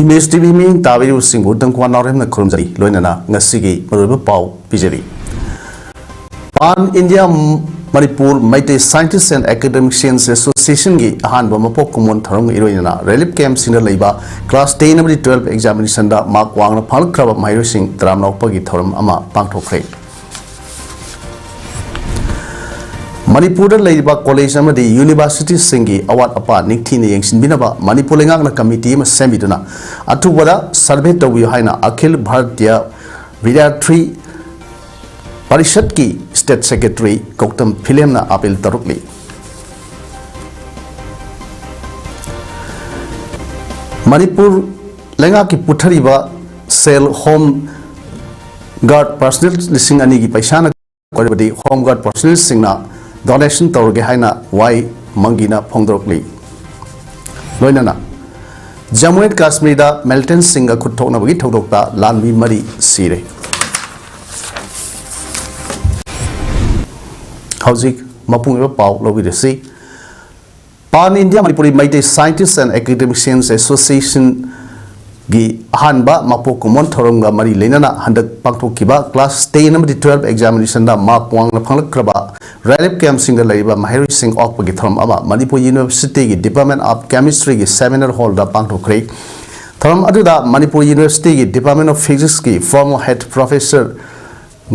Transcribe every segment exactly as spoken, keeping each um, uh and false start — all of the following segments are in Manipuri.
ꯃꯤꯁ ꯇꯤ ꯚꯤ ꯃꯤꯠꯌꯦꯡ ꯇꯥꯕꯤꯔꯤꯕꯁꯤꯡꯕꯨ ꯇꯪꯈꯨꯜ ꯅꯥꯎꯔꯦꯝꯅ ꯈꯨꯔꯨꯝꯖꯔꯤ꯫ ꯂꯣꯏꯅꯅ ꯉꯁꯤꯒꯤ ꯃꯔꯨꯑꯣꯏꯕ ꯄꯥꯎ ꯄꯤꯖꯔꯤ꯫ Pan India Manipur Meitei Scientists and Academicians Association ꯒꯤ ꯑꯍꯥꯟꯕ ꯃꯄꯣꯛ ꯀꯨꯝꯑꯣꯟ ꯊꯧꯔꯝꯒ ꯏꯔꯣꯏꯅꯅ relief camp ꯁꯤꯡꯗ ꯂꯩꯕ class ten ꯑꯃꯗꯤ twelve examination ꯗ mark ꯋꯥꯡꯅ ꯐꯪꯂꯛꯈ꯭ꯔꯕ ꯃꯍꯩꯔꯣꯏꯁꯤꯡ ꯇꯔꯥꯝꯅ ꯑꯣꯛꯄꯒꯤ ꯊꯧꯔꯝ ꯑꯃ ꯄꯥꯡꯊꯣꯛꯈ꯭ꯔꯦ꯫ ꯃꯅꯤꯄꯨꯔꯗ ꯂꯩꯔꯤꯕ college ꯑꯃꯗꯤ university ꯁꯤꯡꯒꯤ ꯑꯋꯥꯠ ꯑꯄꯥ ꯅꯤꯡꯊꯤꯅ ꯌꯦꯡꯁꯤꯟꯕꯤꯅꯕ ꯃꯅꯤꯄꯨꯔ ꯂꯩꯉꯥꯛꯅ committee ꯑꯃ ꯁꯦꯝꯕꯤꯗꯨꯅ ꯑꯊꯨꯕꯗ survey ꯇꯧꯕꯤꯌꯨ ꯍꯥꯏꯅ ꯑꯈꯤꯜ Bharatiya ꯕꯤꯗ꯭ꯌꯥꯔꯊꯤ ꯄꯔꯤꯁꯠꯀꯤ state secretary ꯀꯧꯇꯝ ꯐꯤꯂꯦꯝꯅ appeal ꯇꯧꯔꯛꯂꯤ꯫ Manipur ꯂꯩꯉꯥꯛꯀꯤ ꯄꯨꯊꯔꯤꯕ ꯁꯦꯜ home guard personnel ꯂꯤꯁꯤꯡ ꯑꯅꯤꯒꯤ ꯄꯩꯁꯥꯅ ꯀꯣꯏꯔꯕꯗꯤ home guard personnel ꯁꯤꯡꯅ donation ꯇꯧꯔꯒꯦ ꯍꯥꯏꯅ ꯋꯥꯏ ꯃꯪꯒꯤꯅ ꯐꯣꯡꯗꯣꯔꯛꯂꯤ꯫ ꯂꯣꯏꯅꯅ ꯖꯝꯃꯨ ꯑꯦꯟ ꯀꯥꯁꯃꯤꯔꯗ militant ꯁꯤꯡꯒ ꯈꯨꯠ ꯊꯣꯛꯅꯕꯒꯤ ꯊꯧꯗꯣꯛꯇ ꯂꯥꯟꯃꯤ ꯃꯔꯤ ꯁꯤꯔꯦ꯫ ꯍꯧꯖꯤꯛ ꯃꯄꯨꯡ ꯑꯣꯏꯕ ꯄꯥꯎ ꯂꯧꯕꯤꯔꯁꯤ꯫ Pan India Manipuri Meitei Scientists and Academicians Association ꯒꯤ ꯑꯍꯥꯟꯕ ꯃꯄꯣꯛ ꯀꯨꯝꯑꯣꯟ ꯊꯧꯔꯝꯒ ꯃꯔꯤ ꯂꯩꯅꯅ ꯍꯟꯗꯛ ꯄꯥꯡꯊꯣꯛꯈꯤꯕ class ten ꯑꯃꯗꯤ twelve examination ꯗ mark ꯋꯥꯡꯅ ꯐꯪꯂꯛꯈ꯭ꯔꯕ relief camp ꯁꯤꯡꯗ ꯂꯩꯔꯤꯕ ꯃꯍꯩꯔꯣꯏꯁꯤꯡ ꯑꯣꯛꯄꯒꯤ ꯊꯧꯔꯝ ꯑꯃ ꯃꯅꯤꯄꯨꯔ University ꯒꯤ Department of Chemistry ꯒꯤ seminar hall ꯗ ꯄꯥꯡꯊꯣꯛꯈ꯭ꯔꯦ꯫ ꯊꯧꯔꯝ ꯑꯗꯨꯗ ꯃꯅꯤꯄꯨꯔ University ꯒꯤ Department of Physics ꯀꯤ former head professor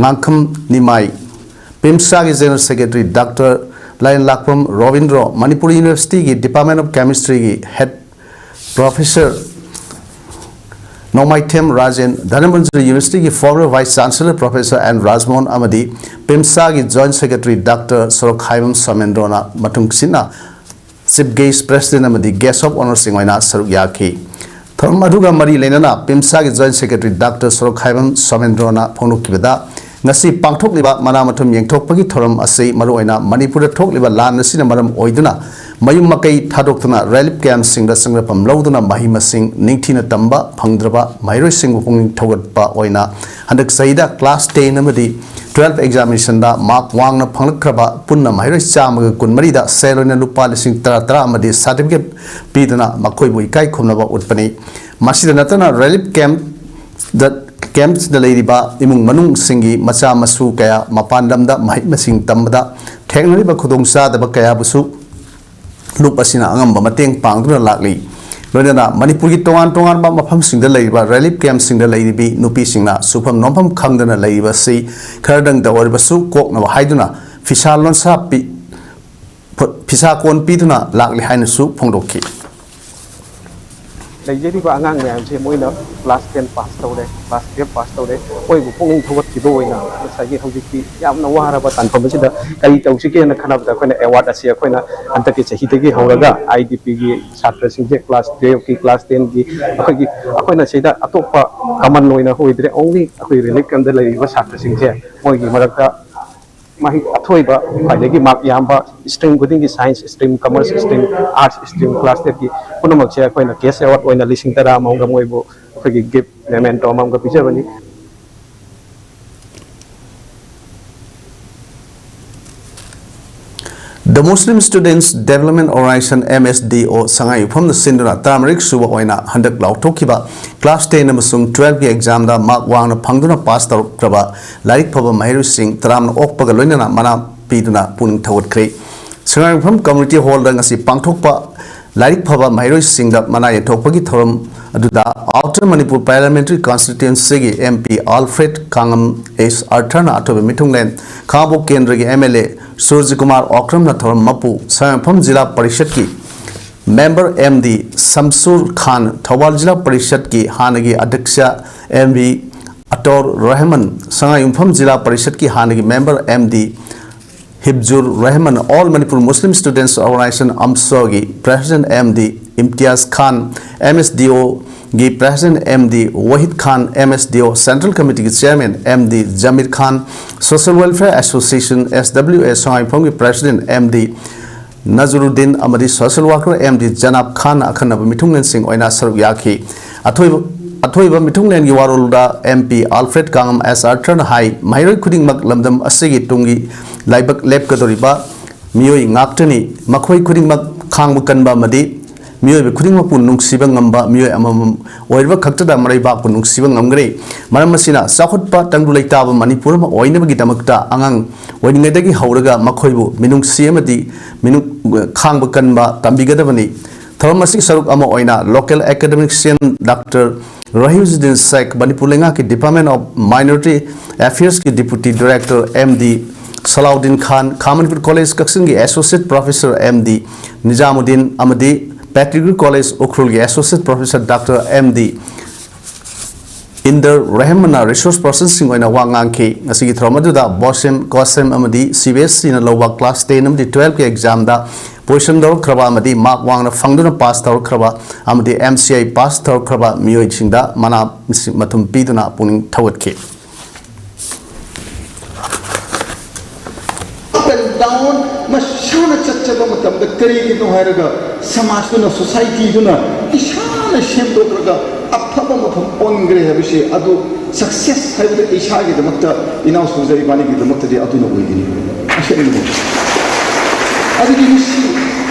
Ngangkham Nimai, ꯄꯤꯝꯁꯥꯒꯤ General Secretary Doctor Lairenlakpam Robindro, Manipur University ꯒꯤ Department of Chemistry ꯒꯤ head professor Nongmaithem Rajen, Dhanamanjuri University ꯒꯤ former Vice Chancellor Professor N Rajmohan ꯑꯃꯗꯤ ꯄꯤꯝꯁꯥꯒꯤ Joint Secretary Doctor ꯁꯣꯔꯣꯛꯈꯥꯏꯕꯝ ꯁꯣꯃꯦꯟꯗ꯭ꯔꯣꯅ ꯃꯇꯨꯡ ꯁꯤꯟꯅ Chief Guest, President ꯑꯃꯗꯤ Guest of Honour ꯁꯤꯡ ꯑꯣꯏꯅ ꯁꯔꯨꯛ ꯌꯥꯈꯤ꯫ ꯊꯧꯔꯝ ꯑꯗꯨꯒ ꯃꯔꯤ ꯂꯩꯅꯅ ꯄꯤꯝꯁꯥꯒꯤ Joint Secretary Doctor ꯁꯣꯔꯣꯛꯈꯥꯏꯕꯝ ꯁꯣꯃꯦꯟꯗ꯭ꯔꯣꯅ ꯐꯣꯡꯗꯣꯛꯈꯤꯕꯗ, ꯉꯁꯤ ꯄꯥꯡꯊꯣꯛꯂꯤꯕ ꯃꯅꯥ ꯃꯊꯨꯝ ꯌꯦꯡꯊꯣꯛꯄꯒꯤ ꯊꯧꯔꯝ ꯑꯁꯤ ꯃꯔꯨꯑꯣꯏꯅ ꯃꯅꯤꯄꯨꯔꯗ ꯊꯣꯛꯂꯤꯕ ꯂꯥꯟ ꯑꯁꯤꯅ ꯃꯔꯝ ꯑꯣꯏꯗꯨꯅ ꯃꯌꯨꯝ ꯃꯀꯩ ꯊꯥꯗꯣꯛꯇꯨꯅ relief camp ꯁꯤꯡꯗ ꯆꯪꯂꯛꯐꯝ ꯂꯧꯗꯨꯅ ꯃꯍꯩ ꯃꯁꯤꯡ ꯅꯤꯡꯊꯤꯅ ꯇꯝꯕ ꯐꯪꯗ꯭ꯔꯕ ꯃꯍꯩꯔꯣꯏꯁꯤꯡꯕꯨ ꯄꯨꯛꯅꯤꯡ ꯊꯧꯒꯠꯄ ꯑꯣꯏꯅ ꯍꯟꯗꯛ ꯆꯍꯤꯗ class ten ꯑꯃꯗꯤ twelve examinationꯗ mark ꯋꯥꯡꯅ ꯐꯪꯂꯛꯈ꯭ꯔꯕ ꯄꯨꯟꯅ ꯃꯍꯩꯔꯣꯏ ꯆꯥꯝꯃꯒ ꯀꯨꯟꯃꯔꯤꯗ ꯁꯦꯜ ꯑꯣꯏꯅ ꯂꯨꯄꯥ ꯂꯤꯁꯤꯡ ꯇꯔꯥ ꯇꯔꯥ ꯑꯃꯗꯤ certificate ꯄꯤꯗꯨꯅ ꯃꯈꯣꯏꯕꯨ ꯏꯀꯥꯏ ꯈꯨꯝꯅꯕ ꯎꯠꯄꯅꯤ꯫ ꯃꯁꯤꯗ ꯅꯠꯇꯅ relief campꯗ, campꯁꯤꯡꯗ ꯂꯩꯔꯤꯕ ꯏꯃꯨꯡ ꯃꯅꯨꯡꯁꯤꯡꯒꯤ ꯃꯆꯥ ꯃꯁꯨ ꯀꯌꯥ ꯃꯄꯥꯟ ꯂꯝꯗ ꯃꯍꯩ ꯃꯁꯤꯡ ꯇꯝꯕꯗ ꯊꯦꯡꯅꯔꯤꯕ ꯈꯨꯗꯣꯡꯆꯥꯗꯕ ꯀꯌꯥꯕꯨꯁꯨ ꯂꯨꯞ ꯑꯁꯤꯅ ꯑꯉꯝꯕ ꯃꯇꯦꯡ ꯄꯥꯡꯗꯨꯅ ꯂꯥꯛꯂꯤ꯫ ꯂꯣꯏꯅꯅ ꯃꯅꯤꯄꯨꯔꯒꯤ ꯇꯣꯉꯥꯟ ꯇꯣꯉꯥꯟꯕ ꯃꯐꯝꯁꯤꯡꯗ ꯂꯩꯔꯤꯕ relief campꯁꯤꯡꯗ ꯂꯩꯔꯤꯕꯤ ꯅꯨꯄꯤꯁꯤꯡꯅ ꯁꯨꯐꯝ ꯅꯣꯝꯐꯝ ꯈꯪꯗꯅ ꯂꯩꯔꯤꯕ ꯑꯁꯤ ꯈꯔꯗꯪꯗ ꯑꯣꯏꯔꯕꯁꯨ ꯀꯣꯛꯅꯕ ꯍꯥꯏꯗꯨꯅ ꯐꯤꯁꯥ ꯂꯣꯟꯁꯥ ꯄꯤ-, ꯐ-, ꯐꯤꯁꯥ ꯀꯣꯟ ꯄꯤꯗꯨꯅ ꯂꯥꯛꯂꯤ ꯍꯥꯏꯅꯁꯨ ꯐꯣꯡꯗꯣꯛꯈꯤ꯫ ꯂꯩꯖꯔꯤꯕ ꯑꯉꯥꯡ ꯃꯌꯥꯝꯁꯦ ꯃꯣꯏꯅ class ten pass ꯇꯧꯔꯦ, class twelve pass ꯇꯧꯔꯦ, ꯃꯣꯏꯕꯨ ꯄꯨꯛꯅꯤꯡ ꯊꯧꯒꯠꯈꯤꯕ ꯑꯣꯏꯅ ꯉꯁꯥꯏꯒꯤ ꯍꯧꯖꯤꯛꯇꯤ ꯌꯥꯝꯅ ꯋꯥꯔꯕ ꯇꯥꯟꯐꯝ ꯑꯁꯤꯗ ꯀꯔꯤ ꯇꯧꯁꯤꯒꯦꯅ ꯈꯟꯅꯕꯗ ꯑꯩꯈꯣꯏꯅ award ꯑꯁꯤ ꯑꯩꯈꯣꯏꯅ ꯍꯟꯗꯛꯀꯤ ꯆꯍꯤꯗꯒꯤ ꯍꯧꯔꯒ IDPꯒꯤ ꯁꯥꯇ꯭ꯔꯁꯤꯡꯁꯦ class twelveꯀꯤ class tenꯒꯤ ꯑꯩꯈꯣꯏꯒꯤ ꯑꯩꯈꯣꯏꯅ ꯁꯤꯗ ꯑꯇꯣꯞꯄ common ꯑꯣꯏꯅ ꯑꯣꯏꯗ꯭ꯔꯦ, only ꯑꯩꯈꯣꯏ relief campꯇ ꯂꯩꯔꯤꯕ ꯁꯥꯇ꯭ꯔꯁꯤꯡꯁꯦ ꯃꯣꯏꯒꯤ ꯃꯔꯛꯇ ꯃꯍꯩ ꯑꯊꯣꯏꯕ ꯈ꯭ꯋꯥꯏꯗꯒꯤ mark ꯌꯥꯝꯕ stream ꯈꯨꯗꯤꯡꯒꯤ science stream, commerce stream, arts stream class twelveꯀꯤ ꯄꯨꯝꯅꯃꯛꯁꯦ ꯑꯩꯈꯣꯏꯅ cash award ꯑꯣꯏꯅ ꯂꯤꯁꯤꯡ ꯇꯔꯥ ꯑꯃꯒ ꯃꯣꯏꯕꯨ ꯑꯩꯈꯣꯏꯒꯤ gift memento ꯑꯃꯃꯝꯒ ꯄꯤꯖꯕꯅꯤ꯫ The Muslim Students Development Organization, MSDO, ꯁꯉꯥꯏ ꯌꯨꯝꯐꯝꯅ ꯁꯤꯟꯗꯨꯅ ꯇꯔꯥꯃꯔꯤ ꯁꯨꯕ ꯑꯣꯏꯅ ꯍꯟꯗꯛ ꯂꯥꯎꯊꯣꯛꯈꯤꯕ class ten ꯑꯃꯁꯨꯡ twelveꯀꯤ examꯗ mark ꯋꯥꯡꯅ ꯐꯪꯗꯨꯅ pass ꯇꯧꯔꯛꯈ꯭ꯔꯕ ꯂꯥꯏꯔꯤꯛ ꯐꯕ ꯃꯍꯩꯔꯣꯏꯁꯤꯡ ꯇꯔꯥꯝꯅ ꯑꯣꯛꯄꯒ ꯂꯣꯏꯅꯅ ꯃꯅꯥ ꯄꯤꯗꯨꯅ ꯄꯨꯛꯅꯤꯡ ꯊꯧꯒꯠꯈ꯭ꯔꯦ꯫ ꯁꯉꯥꯏ ꯌꯨꯝꯐꯝ community hallꯗ ꯉꯁꯤ ꯄꯥꯡꯊꯣꯛꯄ ꯂꯥꯏꯔꯤꯛ ꯐꯕ ꯃꯍꯩꯔꯣꯏꯁꯤꯡꯗ ꯃꯅꯥ ꯌꯦꯟꯊꯣꯛꯄꯒꯤ ꯊꯧꯔꯝ ꯑꯗꯨꯗ Outer Manipur Parliamentary Constituencyꯒꯤ MP Alfred ꯀꯥꯡꯉꯝ ꯑꯦꯁ ꯑꯥꯔꯊꯔꯅ ꯑꯊꯣꯏꯕ ꯃꯤꯊꯨꯡꯂꯦꯟ, ꯈꯥꯉꯕꯣꯛ ꯀꯦꯟꯗ꯭ꯔꯒꯤ MLA ꯁꯨꯔꯖꯤꯀꯨꯃꯥꯔ ꯑꯣꯀ꯭ꯔꯝꯅ ꯊꯧꯔꯝ ꯃꯄꯨ, ꯁꯉꯥꯏꯌꯨꯝꯐꯝ ꯖꯤꯂꯥ ꯄꯔꯤꯁꯠꯀꯤ member MD ꯁꯝꯁꯨꯔ ꯈꯥꯟ, ꯊꯧꯕꯥꯜ ꯖꯤꯂꯥ ꯄꯔꯤꯁꯠꯀꯤ ꯍꯥꯟꯅꯒꯤ ꯑꯗ꯭ꯌꯛꯁ MV ꯑꯇꯧꯔ ꯔꯍꯃꯟ, ꯁꯉꯥꯏꯌꯨꯝꯐꯝ ꯖꯤꯂꯥ ꯄꯔꯤꯁꯠꯀꯤ ꯍꯥꯟꯅꯒꯤ member MD ꯍꯤꯕꯖꯨꯔ Rahman, All Manipur Muslim Students Organization, ꯑꯝꯁꯣꯒꯤ president MD ꯏꯝꯇꯤꯌꯥꯖ ꯈꯥꯟ, MSDOꯒꯤ president MD ꯋꯥꯍꯤꯗ ꯈꯥꯟ, MSDO central committeeꯒꯤ chairman MD ꯖꯃꯤꯔ ꯈꯥꯟ, Social Welfare Association, SWA, ꯁꯉꯥꯏꯌꯨꯝꯐꯝꯒꯤ president MD ꯅꯖꯔꯨꯗꯤꯟ ꯑꯃꯗꯤ social worker MD ꯖꯅꯥꯕ ꯈꯥꯟꯅ ꯑꯈꯟꯅꯕ ꯃꯤꯊꯨꯡꯂꯦꯟꯁꯤꯡ ꯑꯣꯏꯅ ꯁꯔꯨꯛ ꯌꯥꯈꯤ꯫ ꯑꯊꯣꯏꯕ ꯑꯊꯣꯏꯕ ꯃꯤꯊꯨꯡꯂꯦꯟꯒꯤ ꯋꯥꯔꯣꯜꯗ ꯑꯦꯝ ꯄꯤ ꯑꯜꯐ꯭ꯔꯦꯗ ꯀꯥꯡꯉꯝ ꯑꯦꯁ ꯑꯥꯔꯊꯔꯅ ꯍꯥꯏ, ꯃꯍꯩꯔꯣꯏ ꯈꯨꯗꯤꯡꯃꯛ ꯂꯝꯗꯝ ꯑꯁꯤꯒꯤ ꯇꯨꯡꯒꯤ ꯂꯥꯏꯕꯛ ꯂꯦꯞꯀꯗꯧꯔꯤꯕ ꯃꯤꯑꯣꯏ ꯉꯥꯛꯇꯅꯤ꯫ ꯃꯈꯣꯏ ꯈꯨꯗꯤꯡꯃꯛ ꯈꯥꯡꯕ ꯀꯟꯕ ꯑꯃꯗꯤ ꯃꯤꯑꯣꯏꯕ ꯈꯨꯗꯤꯡꯃꯛꯄꯨ ꯅꯨꯡꯁꯤꯕ ꯉꯝꯕ ꯃꯤꯑꯣꯏ ꯑꯃꯃꯝ ꯑꯣꯏꯔꯕ ꯈꯛꯇꯗ ꯃꯔꯩꯕꯥꯛꯄꯨ ꯅꯨꯡꯁꯤꯕ ꯉꯝꯒꯅꯤ꯫ ꯃꯔꯝ ꯑꯁꯤꯅ, ꯆꯥꯎꯈꯠꯄ ꯇꯪꯗꯨ ꯂꯩꯇꯥꯕ ꯃꯅꯤꯄꯨꯔ ꯑꯃ ꯑꯣꯏꯅꯕꯒꯤꯗꯃꯛꯇ ꯑꯉꯥꯡ ꯑꯣꯏꯔꯤꯉꯩꯗꯒꯤ ꯍꯧꯔꯒ ꯃꯈꯣꯏꯕꯨ ꯃꯤꯅꯨꯡꯁꯤ ꯑꯃꯗꯤ ꯃꯤꯅꯨꯡ-, ꯈꯥꯡꯕ ꯀꯟꯕ ꯇꯝꯕꯤꯒꯗꯕꯅꯤ꯫ ꯊꯧꯔꯝ ꯑꯁꯤꯒꯤ ꯁꯔꯨꯛ ꯑꯃ ꯑꯣꯏꯅ local academician doctor Rahijuddin Sheikh, Manipur ꯂꯩꯉꯥꯛꯀꯤ Department of Minority Affairs ꯀꯤ Deputy Director M D Salauddin Khan, ꯈꯥ ꯃꯅꯤꯄꯨꯔ ꯀꯣꯂꯦꯖ ꯀꯛꯆꯤꯡꯒꯤ Associate Professor M D Nizamuddin ꯑꯃꯗꯤ ꯄꯦꯇ꯭ꯔꯤꯒꯔꯤ ꯀꯣꯂꯦꯖ ꯎꯈ꯭ꯔꯨꯜꯒꯤ Associate Professor doctor M D Inder ꯔꯦꯍꯃꯟꯅ resource personꯁꯤꯡ ꯑꯣꯏꯅ ꯋꯥ ꯉꯥꯡꯈꯤ꯫ ꯉꯁꯤꯒꯤ ꯊꯧꯔꯝ ꯑꯗꯨꯗ ꯕꯣꯁꯦꯝ, ꯀꯣꯁꯦꯝ ꯑꯃꯗꯤ ꯁꯤ ꯕꯤ ꯑꯦꯁ ꯏꯅ ꯂꯧꯕ class ten ꯑꯃꯗꯤ twelve ꯀꯤ examꯗ position ꯂꯧꯔꯛꯈ꯭ꯔꯕ ꯑꯃꯗꯤ mark ꯋꯥꯡꯅ ꯐꯪꯗꯨꯅ pass ꯇꯧꯔꯛꯈ꯭ꯔꯕ ꯑꯃꯗꯤ M C I pass ꯇꯧꯔꯛꯈ꯭ꯔꯕ ꯃꯤꯑꯣꯏꯁꯤꯡꯗ ꯃꯅꯥ ꯃꯁꯤꯡ ꯃꯊꯨꯝ ꯄꯤꯗꯨꯅ ꯄꯨꯛꯅꯤꯡ ꯊꯧꯒꯠꯈꯤ꯫ Up and down ꯃꯁꯥꯅ ꯆꯠꯆꯕ ꯃꯇꯝꯗ ꯀꯔꯤꯒꯤꯅꯣ ꯍꯥꯏꯔꯒ ꯁꯃꯥꯖꯇꯨꯅ, societyꯗꯨꯅ ꯏꯁꯥꯅ ꯁꯦꯝꯗꯣꯛꯂꯒ ꯑꯐꯕ ꯃꯐꯝ ꯑꯣꯟꯈ꯭ꯔꯦ ꯍꯥꯏꯕꯁꯦ, ꯑꯗꯨ success ꯍꯥꯏꯕꯗ ꯏꯁꯥꯒꯤꯗꯃꯛꯇ, ꯏꯅꯥꯎ ꯁꯣꯖ ꯏꯕꯥꯅꯤꯒꯤꯗꯃꯛꯇꯗꯤ ꯑꯗꯨꯅ ꯑꯣꯏꯒꯅꯤ꯫ ꯑꯁꯦꯡꯕꯅꯤ꯫ ꯑꯗꯨꯒꯤ ꯉꯁꯤ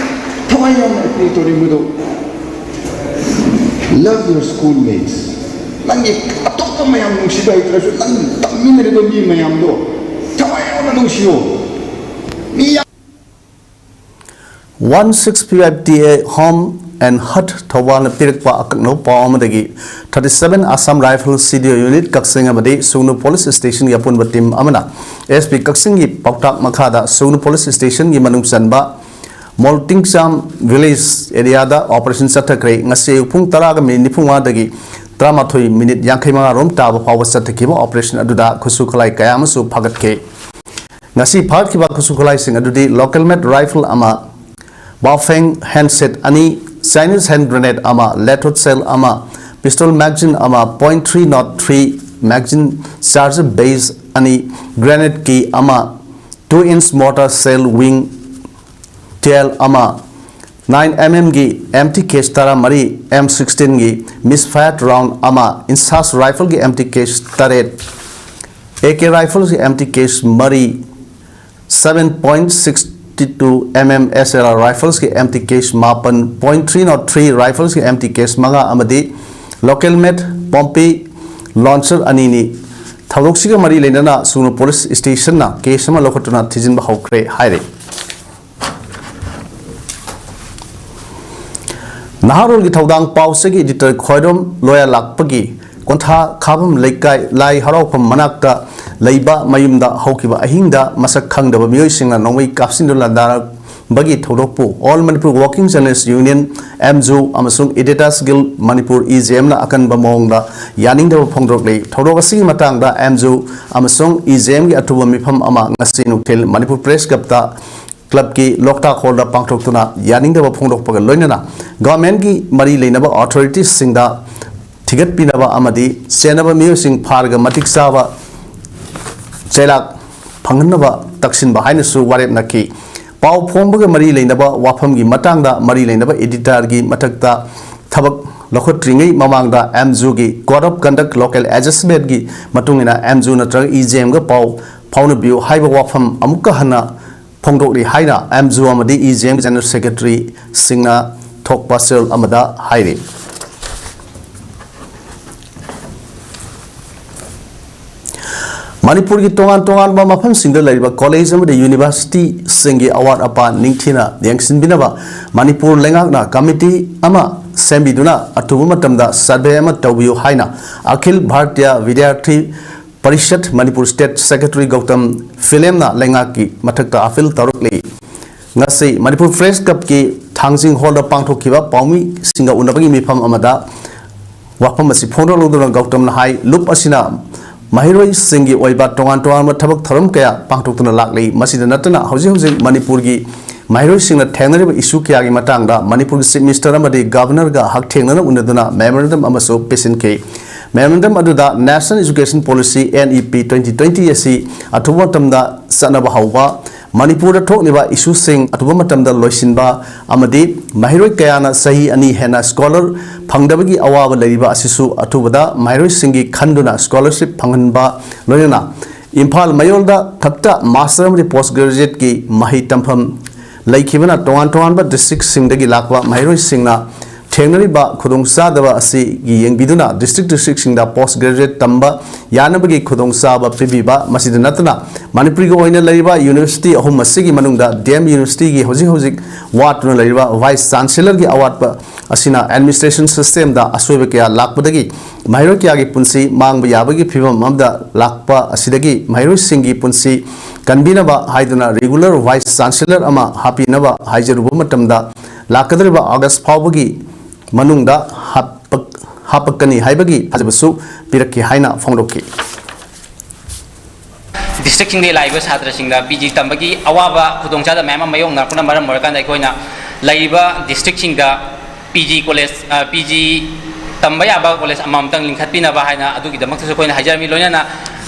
ꯊꯋꯥꯏ ꯌꯥꯝꯅ appeal ꯇꯧꯅꯤꯡꯕꯗꯨ, love your schoolmates. ꯅꯪꯒꯤ ꯑꯇꯣꯞꯄ ꯃꯌꯥꯝ ꯅꯨꯡꯁꯤꯕ ꯍꯩꯇ꯭ꯔꯁꯨ, ꯅꯪ ꯇꯝꯃꯤꯟꯅꯔꯤꯕ ꯃꯤ ꯃꯌꯥꯝꯗꯣ ꯊꯋꯥꯏ ꯌꯥꯎꯅ ꯅꯨꯡꯁꯤꯌꯣ꯫ ꯃꯤ ꯌꯥꯝ One six P five T A Home and Heart ꯊꯧꯕꯥꯜꯅ ꯄꯤꯔꯛꯄ ꯑꯀꯛꯅꯕ ꯄꯥꯎ ꯑꯃꯗꯒꯤ, thirty seven Assam Rifle C D O Unit ꯀꯛꯆꯤꯡ ꯑꯃꯗꯤ ꯁꯨꯒꯅꯨ Police Stationꯒꯤ ꯑꯄꯨꯟꯕ team ꯑꯃꯅ S P ꯀꯛꯆꯤꯡꯒꯤ ꯄꯥꯎꯇꯥꯛ ꯃꯈꯥꯗ ꯁꯨꯒꯅꯨ Police Stationꯒꯤ ꯃꯅꯨꯡ ꯆꯟꯕ ꯃꯣꯜꯇꯤꯡꯆꯥꯝ village areaꯗ operation ꯆꯠꯊꯈ꯭ꯔꯦ꯫ ꯉꯁꯤ ꯑꯌꯨꯛ ꯄꯨꯡ ꯇꯔꯥꯒ minute ꯅꯤꯐꯨ ꯃꯉꯥꯗꯒꯤ ꯇꯔꯥꯃꯥꯊꯣꯏ minute ꯌꯥꯡꯈꯩ ꯃꯉꯥ ꯔꯣꯝ ꯇꯥꯕ ꯐꯥꯎꯕ ꯆꯠꯊꯈꯤꯕ operation ꯑꯗꯨꯗ ꯈꯨꯠꯁꯨ ꯈꯨꯠꯂꯥꯏ ꯀꯌꯥ ꯑꯃꯁꯨ ꯐꯥꯒꯠꯈꯤ꯫ ꯉꯁꯤ ꯐꯥꯒꯠꯈꯤꯕ ꯈꯨꯠꯁꯨ ꯈꯨꯠꯂꯥꯏꯁꯤꯡ ꯑꯗꯨꯗꯤ local made rifle ꯑꯃ, Baofeng handset ꯑꯅꯤ, Chinese hand grenade ꯑꯃ, lead shell ꯑꯃ, pistol magazine ꯑꯃ, point three not three magazine charge base ꯑꯅꯤ, grenade key ꯑꯃ, two inch mortar shell wing tail ꯑꯃ, nine MM ꯒꯤ empty case ꯇꯔꯥꯃꯔꯤ, M sixteen ꯒꯤ misfire round ꯑꯃ, INSAS rifle ꯒꯤ empty case ꯇꯔꯦꯠ, AK rifle ꯒꯤ empty case ꯃꯔꯤ, seven point six two MM SLR rifles ꯒꯤ empty case ꯃꯥꯄꯟ, point three zero three rifles ꯒꯤ empty case ꯃꯉꯥ ꯑꯃꯗꯤ local made pompe launcher ꯑꯅꯤꯅꯤ꯫ ꯊꯧꯗꯣꯛꯁꯤꯒ ꯃꯔꯤ ꯂꯩꯅꯅ ꯁꯨꯒꯅꯨ police station ꯅ case ꯑꯃ ꯂꯧꯈꯠꯇꯨꯅ ꯊꯤꯖꯤꯟꯕ ꯍꯧꯈ꯭ꯔꯦ ꯍꯥꯏꯔꯤ꯫ ꯅꯍꯥꯔꯣꯜꯒꯤ ꯊꯧꯗꯥꯡ ꯄꯥꯎꯆꯦꯒꯤ editor ꯈ꯭ꯋꯥꯏꯔꯣꯝ ꯂꯣꯌꯥ ꯂꯥꯛꯄꯒꯤ ꯀꯣꯟꯊꯥ ꯈꯥꯕꯝ ꯂꯩꯀꯥꯏ ꯂꯥꯏ ꯍꯔꯥꯎꯐꯝ ꯃꯅꯥꯛꯇ ꯂꯩꯕ ꯃꯌꯨꯝꯗ ꯍꯧꯈꯤꯕ ꯑꯍꯤꯡꯗ ꯃꯁꯛ ꯈꯪꯗꯕ ꯃꯤꯑꯣꯏꯁꯤꯡꯅ ꯅꯣꯡꯃꯩ ꯀꯥꯞꯁꯤꯟꯗꯨꯅ ꯂꯥꯟꯗꯥꯔꯛꯄꯒꯤ ꯊꯧꯗꯣꯛꯄꯨ All Manipur Working Journalist Union, AMJU, ꯑꯃꯁꯨꯡ Editors Guild Manipur, EJM ꯅ ꯑꯀꯟꯕ ꯃꯑꯣꯡꯗ ꯌꯥꯅꯤꯡꯗꯕ ꯐꯣꯡꯗꯣꯔꯛꯂꯤ꯫ ꯊꯧꯗꯣꯛ ꯑꯁꯤꯒꯤ ꯃꯇꯥꯡꯗ AMJU ꯑꯃꯁꯨꯡ EJM ꯒꯤ ꯑꯊꯨꯕ ꯃꯤꯐꯝ ꯑꯃ ꯉꯁꯤ ꯅꯨꯡꯊꯤꯜ ꯃꯅꯤꯄꯨꯔ Press Club ꯇ club ꯀꯤ ꯂꯣꯛꯇꯥꯛ hall ꯗ ꯄꯥꯡꯊꯣꯛꯇꯨꯅ ꯌꯥꯅꯤꯡꯗꯕ ꯐꯣꯡꯗꯣꯛꯄꯒ ꯂꯣꯏꯅꯅ government ꯀꯤ ꯃꯔꯤ ꯂꯩꯅꯕ authorities ꯁꯤꯡꯗ ꯊꯤꯒꯠꯄꯤꯅꯕ ꯑꯃꯗꯤ ꯆꯦꯟꯅꯕ ꯃꯤꯑꯣꯏꯁꯤꯡ ꯐꯥꯔꯒ ꯃꯇꯤꯛ ꯆꯥꯕ ꯆꯩꯔꯥꯛ ꯐꯪꯍꯟꯅꯕ ꯇꯛꯁꯤꯟꯕ ꯍꯥꯏꯅꯁꯨ ꯋꯥꯔꯦꯞꯅꯈꯤ꯫ ꯄꯥꯎ ꯐꯣꯡꯕꯒ ꯃꯔꯤ ꯂꯩꯅꯕ ꯋꯥꯐꯝꯒꯤ ꯃꯇꯥꯡꯗ ꯃꯔꯤ ꯂꯩꯅꯕ editor ꯒꯤ ꯃꯊꯛꯇ ꯊꯕꯛ ꯂꯧꯈꯠꯇ꯭ꯔꯤꯉꯩ ꯃꯃꯥꯡꯗ AMJU ꯒꯤ Code of Conduct, Local Adjustment ꯒꯤ ꯃꯇꯨꯡ ꯏꯟꯅ AMJU ꯅꯠꯇ꯭ꯔꯒ EJM ꯒ ꯄꯥꯎ ꯐꯥꯎꯅꯕꯤꯌꯨ ꯍꯥꯏꯕ ꯋꯥꯐꯝ ꯑꯃꯨꯛꯀ ꯍꯟꯅ ꯐꯣꯡꯗꯣꯛꯂꯤ ꯍꯥꯏꯅ AMJU ꯑꯃꯗꯤ EJM ꯒꯤ General Secretary ꯁꯤꯡꯅ ꯊꯣꯛꯄ ꯆꯦꯔꯣꯜ ꯑꯃꯗ ꯍꯥꯏꯔꯤ꯫ ꯃꯅꯤꯄꯨꯔꯒꯤ ꯇꯣꯉꯥꯟ ꯇꯣꯉꯥꯟꯕ ꯃꯐꯝꯁꯤꯡꯗ ꯂꯩꯔꯤꯕ college ꯑꯃꯗꯤ university ꯁꯤꯡꯒꯤ ꯑꯋꯥꯠ ꯑꯄꯥ ꯅꯤꯡꯊꯤꯅ ꯌꯦꯡꯁꯤꯟꯕꯤꯅꯕ ꯃꯅꯤꯄꯨꯔ ꯂꯩꯉꯥꯛꯅ committee ꯑꯃ ꯁꯦꯝꯕꯤꯗꯨꯅ ꯑꯊꯨꯕ ꯃꯇꯝꯗ survey ꯑꯃ ꯇꯧꯕꯤꯌꯨ ꯍꯥꯏꯅ ꯑꯈꯤꯜ ꯚꯥꯔꯇꯤꯌꯥ ꯚꯤꯗ꯭ꯌꯥꯔꯊꯤ ꯄꯔꯤꯁꯠ ꯃꯅꯤꯄꯨꯔ state secretary ꯒꯧꯇꯝ ꯐꯤꯂꯦꯝꯅ ꯂꯩꯉꯥꯛꯀꯤ ꯃꯊꯛꯇ appeal ꯇꯧꯔꯛꯂꯤ꯫ ꯉꯁꯤ ꯃꯅꯤꯄꯨꯔ Press Club ꯀꯤ ꯊꯥꯡꯖꯤꯡ hall ꯗ ꯄꯥꯡꯊꯣꯛꯈꯤꯕ ꯄꯥꯎꯃꯤꯁꯤꯡꯒ ꯎꯅꯕꯒꯤ ꯃꯤꯐꯝ ꯑꯃꯗ ꯋꯥꯐꯝ ꯑꯁꯤ ꯐꯣꯡꯗꯣꯛꯂꯗꯨꯅ ꯒꯧꯇꯝꯅ ꯍꯥꯏ, ꯂꯨꯞ ꯑꯁꯤꯅ ꯃꯍꯩꯔꯣꯏꯁꯤꯡꯒꯤ ꯑꯣꯏꯕ ꯇꯣꯉꯥꯟ ꯇꯣꯉꯥꯟꯕ ꯊꯕꯛ ꯊꯧꯔꯝ ꯀꯌꯥ ꯄꯥꯡꯊꯣꯛꯇꯨꯅ ꯂꯥꯛꯂꯤ꯫ ꯃꯁꯤꯗ ꯅꯠꯇꯅ ꯍꯧꯖꯤꯛ ꯍꯧꯖꯤꯛ ꯃꯅꯤꯄꯨꯔꯒꯤ ꯃꯍꯩꯔꯣꯏꯁꯤꯡꯅ ꯊꯦꯡꯅꯔꯤꯕ issue ꯀꯌꯥꯒꯤ ꯃꯇꯥꯡꯗ ꯃꯅꯤꯄꯨꯔꯒꯤ Chief Minister ꯑꯃꯗꯤ Governor ꯒ ꯍꯛꯊꯦꯡꯅꯅ ꯎꯅꯗꯨꯅ memorandum ꯑꯃꯁꯨ ꯄꯤꯁꯤꯟꯈꯤ꯫ Memorandum ꯑꯗꯨꯗ National Education Policy, NEP, twenty twenty ꯑꯁꯤ ꯑꯊꯨꯕ ꯃꯇꯝꯗ ꯆꯠꯅꯕ ꯍꯧꯕ, ꯃꯅꯤꯄꯨꯔꯗ ꯊꯣꯛꯂꯤꯕ ꯏꯁꯨꯁꯤꯡ ꯑꯊꯨꯕ ꯃꯇꯝꯗ ꯂꯣꯏꯁꯤꯟꯕ ꯑꯃꯗꯤ ꯃꯍꯩꯔꯣꯏ ꯀꯌꯥꯅ ꯆꯍꯤ ꯑꯅꯤ ꯍꯦꯟꯅ ꯁ꯭ꯀꯣꯂꯔ ꯐꯪꯗꯕꯒꯤ ꯑꯋꯥꯕ ꯂꯩꯔꯤꯕ ꯑꯁꯤꯁꯨ ꯑꯊꯨꯕꯗ ꯃꯍꯩꯔꯣꯏꯁꯤꯡꯒꯤ ꯈꯟꯗꯨꯅ ꯁ꯭ꯀꯣꯂꯔꯁꯤꯞ ꯐꯪꯍꯟꯕ, ꯂꯣꯏꯅꯅ ꯏꯝꯐꯥꯜ ꯃꯌꯣꯜꯗ ꯈꯛꯇ ꯃꯥꯁꯇꯔ ꯑꯃꯗꯤ ꯄꯣꯁ ꯒ꯭ꯔꯦꯖꯨꯑꯦꯠꯀꯤ ꯃꯍꯩ ꯇꯝꯐꯝ ꯂꯩꯈꯤꯕꯅ ꯇꯣꯉꯥꯟ ꯇꯣꯉꯥꯟꯕ ꯗꯤꯁꯇ꯭ꯔꯤꯛꯁꯤꯡꯗꯒꯤ ꯂꯥꯛꯄ ꯃꯍꯩꯔꯣꯏꯁꯤꯡꯅ ꯊꯦꯡꯅꯔꯤꯕ ꯈꯨꯗꯣꯡꯆꯥꯗꯕ ꯑꯁꯤꯒꯤ ꯌꯦꯡꯕꯤꯗꯨꯅ ꯗꯤꯁꯇ꯭ꯔꯤꯛ ꯗꯤꯁꯇ꯭ꯔꯤꯛꯁꯤꯡꯗ ꯄꯣꯁ ꯒ꯭ꯔꯦꯖꯨꯑꯦꯠ ꯇꯝꯕ ꯌꯥꯅꯕꯒꯤ ꯈꯨꯗꯣꯡꯆꯥꯕ ꯄꯤꯕꯤꯕ, ꯃꯁꯤꯗ ꯅꯠꯇꯅ ꯃꯅꯤꯄꯨꯔꯒꯤ ꯑꯣꯏꯅ ꯂꯩꯔꯤꯕ ꯌꯨꯅꯤꯚꯔꯁꯤꯇꯤ ꯑꯍꯨꯝ ꯑꯁꯤꯒꯤ ꯃꯅꯨꯡꯗ ꯗꯤ ꯑꯦꯝ ꯌꯨꯅꯤꯚꯔꯁꯤꯇꯤꯒꯤ ꯍꯧꯖꯤꯛ ꯍꯧꯖꯤꯛ ꯋꯥꯠꯇꯨꯅ ꯂꯩꯔꯤꯕ ꯚꯥꯏꯁ ꯆꯥꯟꯁꯦꯂꯔꯒꯤ ꯑꯋꯥꯠꯄ ꯑꯁꯤꯅ ꯑꯦꯗꯃꯤꯅꯤꯁꯇ꯭ꯔꯦꯁꯟ ꯁꯤꯁꯇꯦꯝꯗ ꯑꯁꯣꯏꯕ ꯀꯌꯥ ꯂꯥꯛꯄꯗꯒꯤ ꯃꯍꯩꯔꯣꯏ ꯀꯌꯥꯒꯤ ꯄꯨꯟꯁꯤ ꯃꯥꯡꯕ ꯌꯥꯕꯒꯤ ꯐꯤꯕꯝ ꯑꯃꯗ ꯂꯥꯛꯄ ꯑꯁꯤꯗꯒꯤ ꯃꯍꯩꯔꯣꯏꯁꯤꯡꯒꯤ ꯄꯨꯟꯁꯤ ꯀꯟꯕꯤꯅꯕ ꯍꯥꯏꯗꯨꯅ ꯔꯤꯒꯨꯂꯔ ꯚꯥꯏꯁ ꯆꯥꯟꯁꯦꯂꯔ ꯑꯃ ꯍꯥꯞꯄꯤꯅꯕ ꯍꯥꯏꯖꯔꯨꯕ ꯃꯇꯝꯗ, ꯂꯥꯛꯀꯗꯧꯔꯤꯕ ꯑꯥꯒꯁ ꯐꯥꯎꯕꯒꯤ ꯃꯅꯨꯡꯗ ꯍꯥꯞꯄꯛ-, ꯍꯥꯞꯄꯛꯀꯅꯤ ꯍꯥꯏꯕꯒꯤ ꯊꯥꯖꯕꯁꯨ ꯄꯤꯔꯛꯈꯤ ꯍꯥꯏꯅ ꯐꯣꯡꯗꯣꯛꯈꯤ꯫ ꯗꯤꯁꯇ꯭ꯔꯤꯛꯁꯤꯡꯗꯒꯤ ꯂꯥꯛꯏꯕ ꯁꯥꯇ꯭ꯔꯁꯤꯡꯗ ꯄꯤ ꯖꯤ ꯇꯝꯕꯒꯤ ꯑꯋꯥꯕ ꯈꯨꯗꯣꯡꯆꯥꯗꯕ ꯃꯌꯥꯝ ꯑꯃ ꯃꯥꯌꯣꯛꯅꯔꯛꯄꯅ ꯃꯔꯝ ꯑꯣꯏꯔꯀꯥꯟꯗ ꯑꯩꯈꯣꯏꯅ ꯂꯩꯔꯤꯕ ꯗꯤꯁꯇ꯭ꯔꯤꯛꯁꯤꯡꯗ ꯄꯤ ꯖꯤ ꯀꯣꯂꯦꯖ, ꯑ, ꯄꯤ ꯖꯤ ꯇꯝꯕ ꯌꯥꯕ ꯀꯣꯂꯦꯖ ꯑꯃꯃꯝꯇꯪ ꯂꯤꯡꯈꯠꯄꯤꯅꯕ ꯍꯥꯏꯅ ꯑꯗꯨꯒꯤꯗꯃꯛꯇꯁꯨ ꯑꯩꯈꯣꯏꯅ ꯍꯥꯏꯖꯔꯝꯃꯤ꯫ ꯂꯣꯏꯅꯅ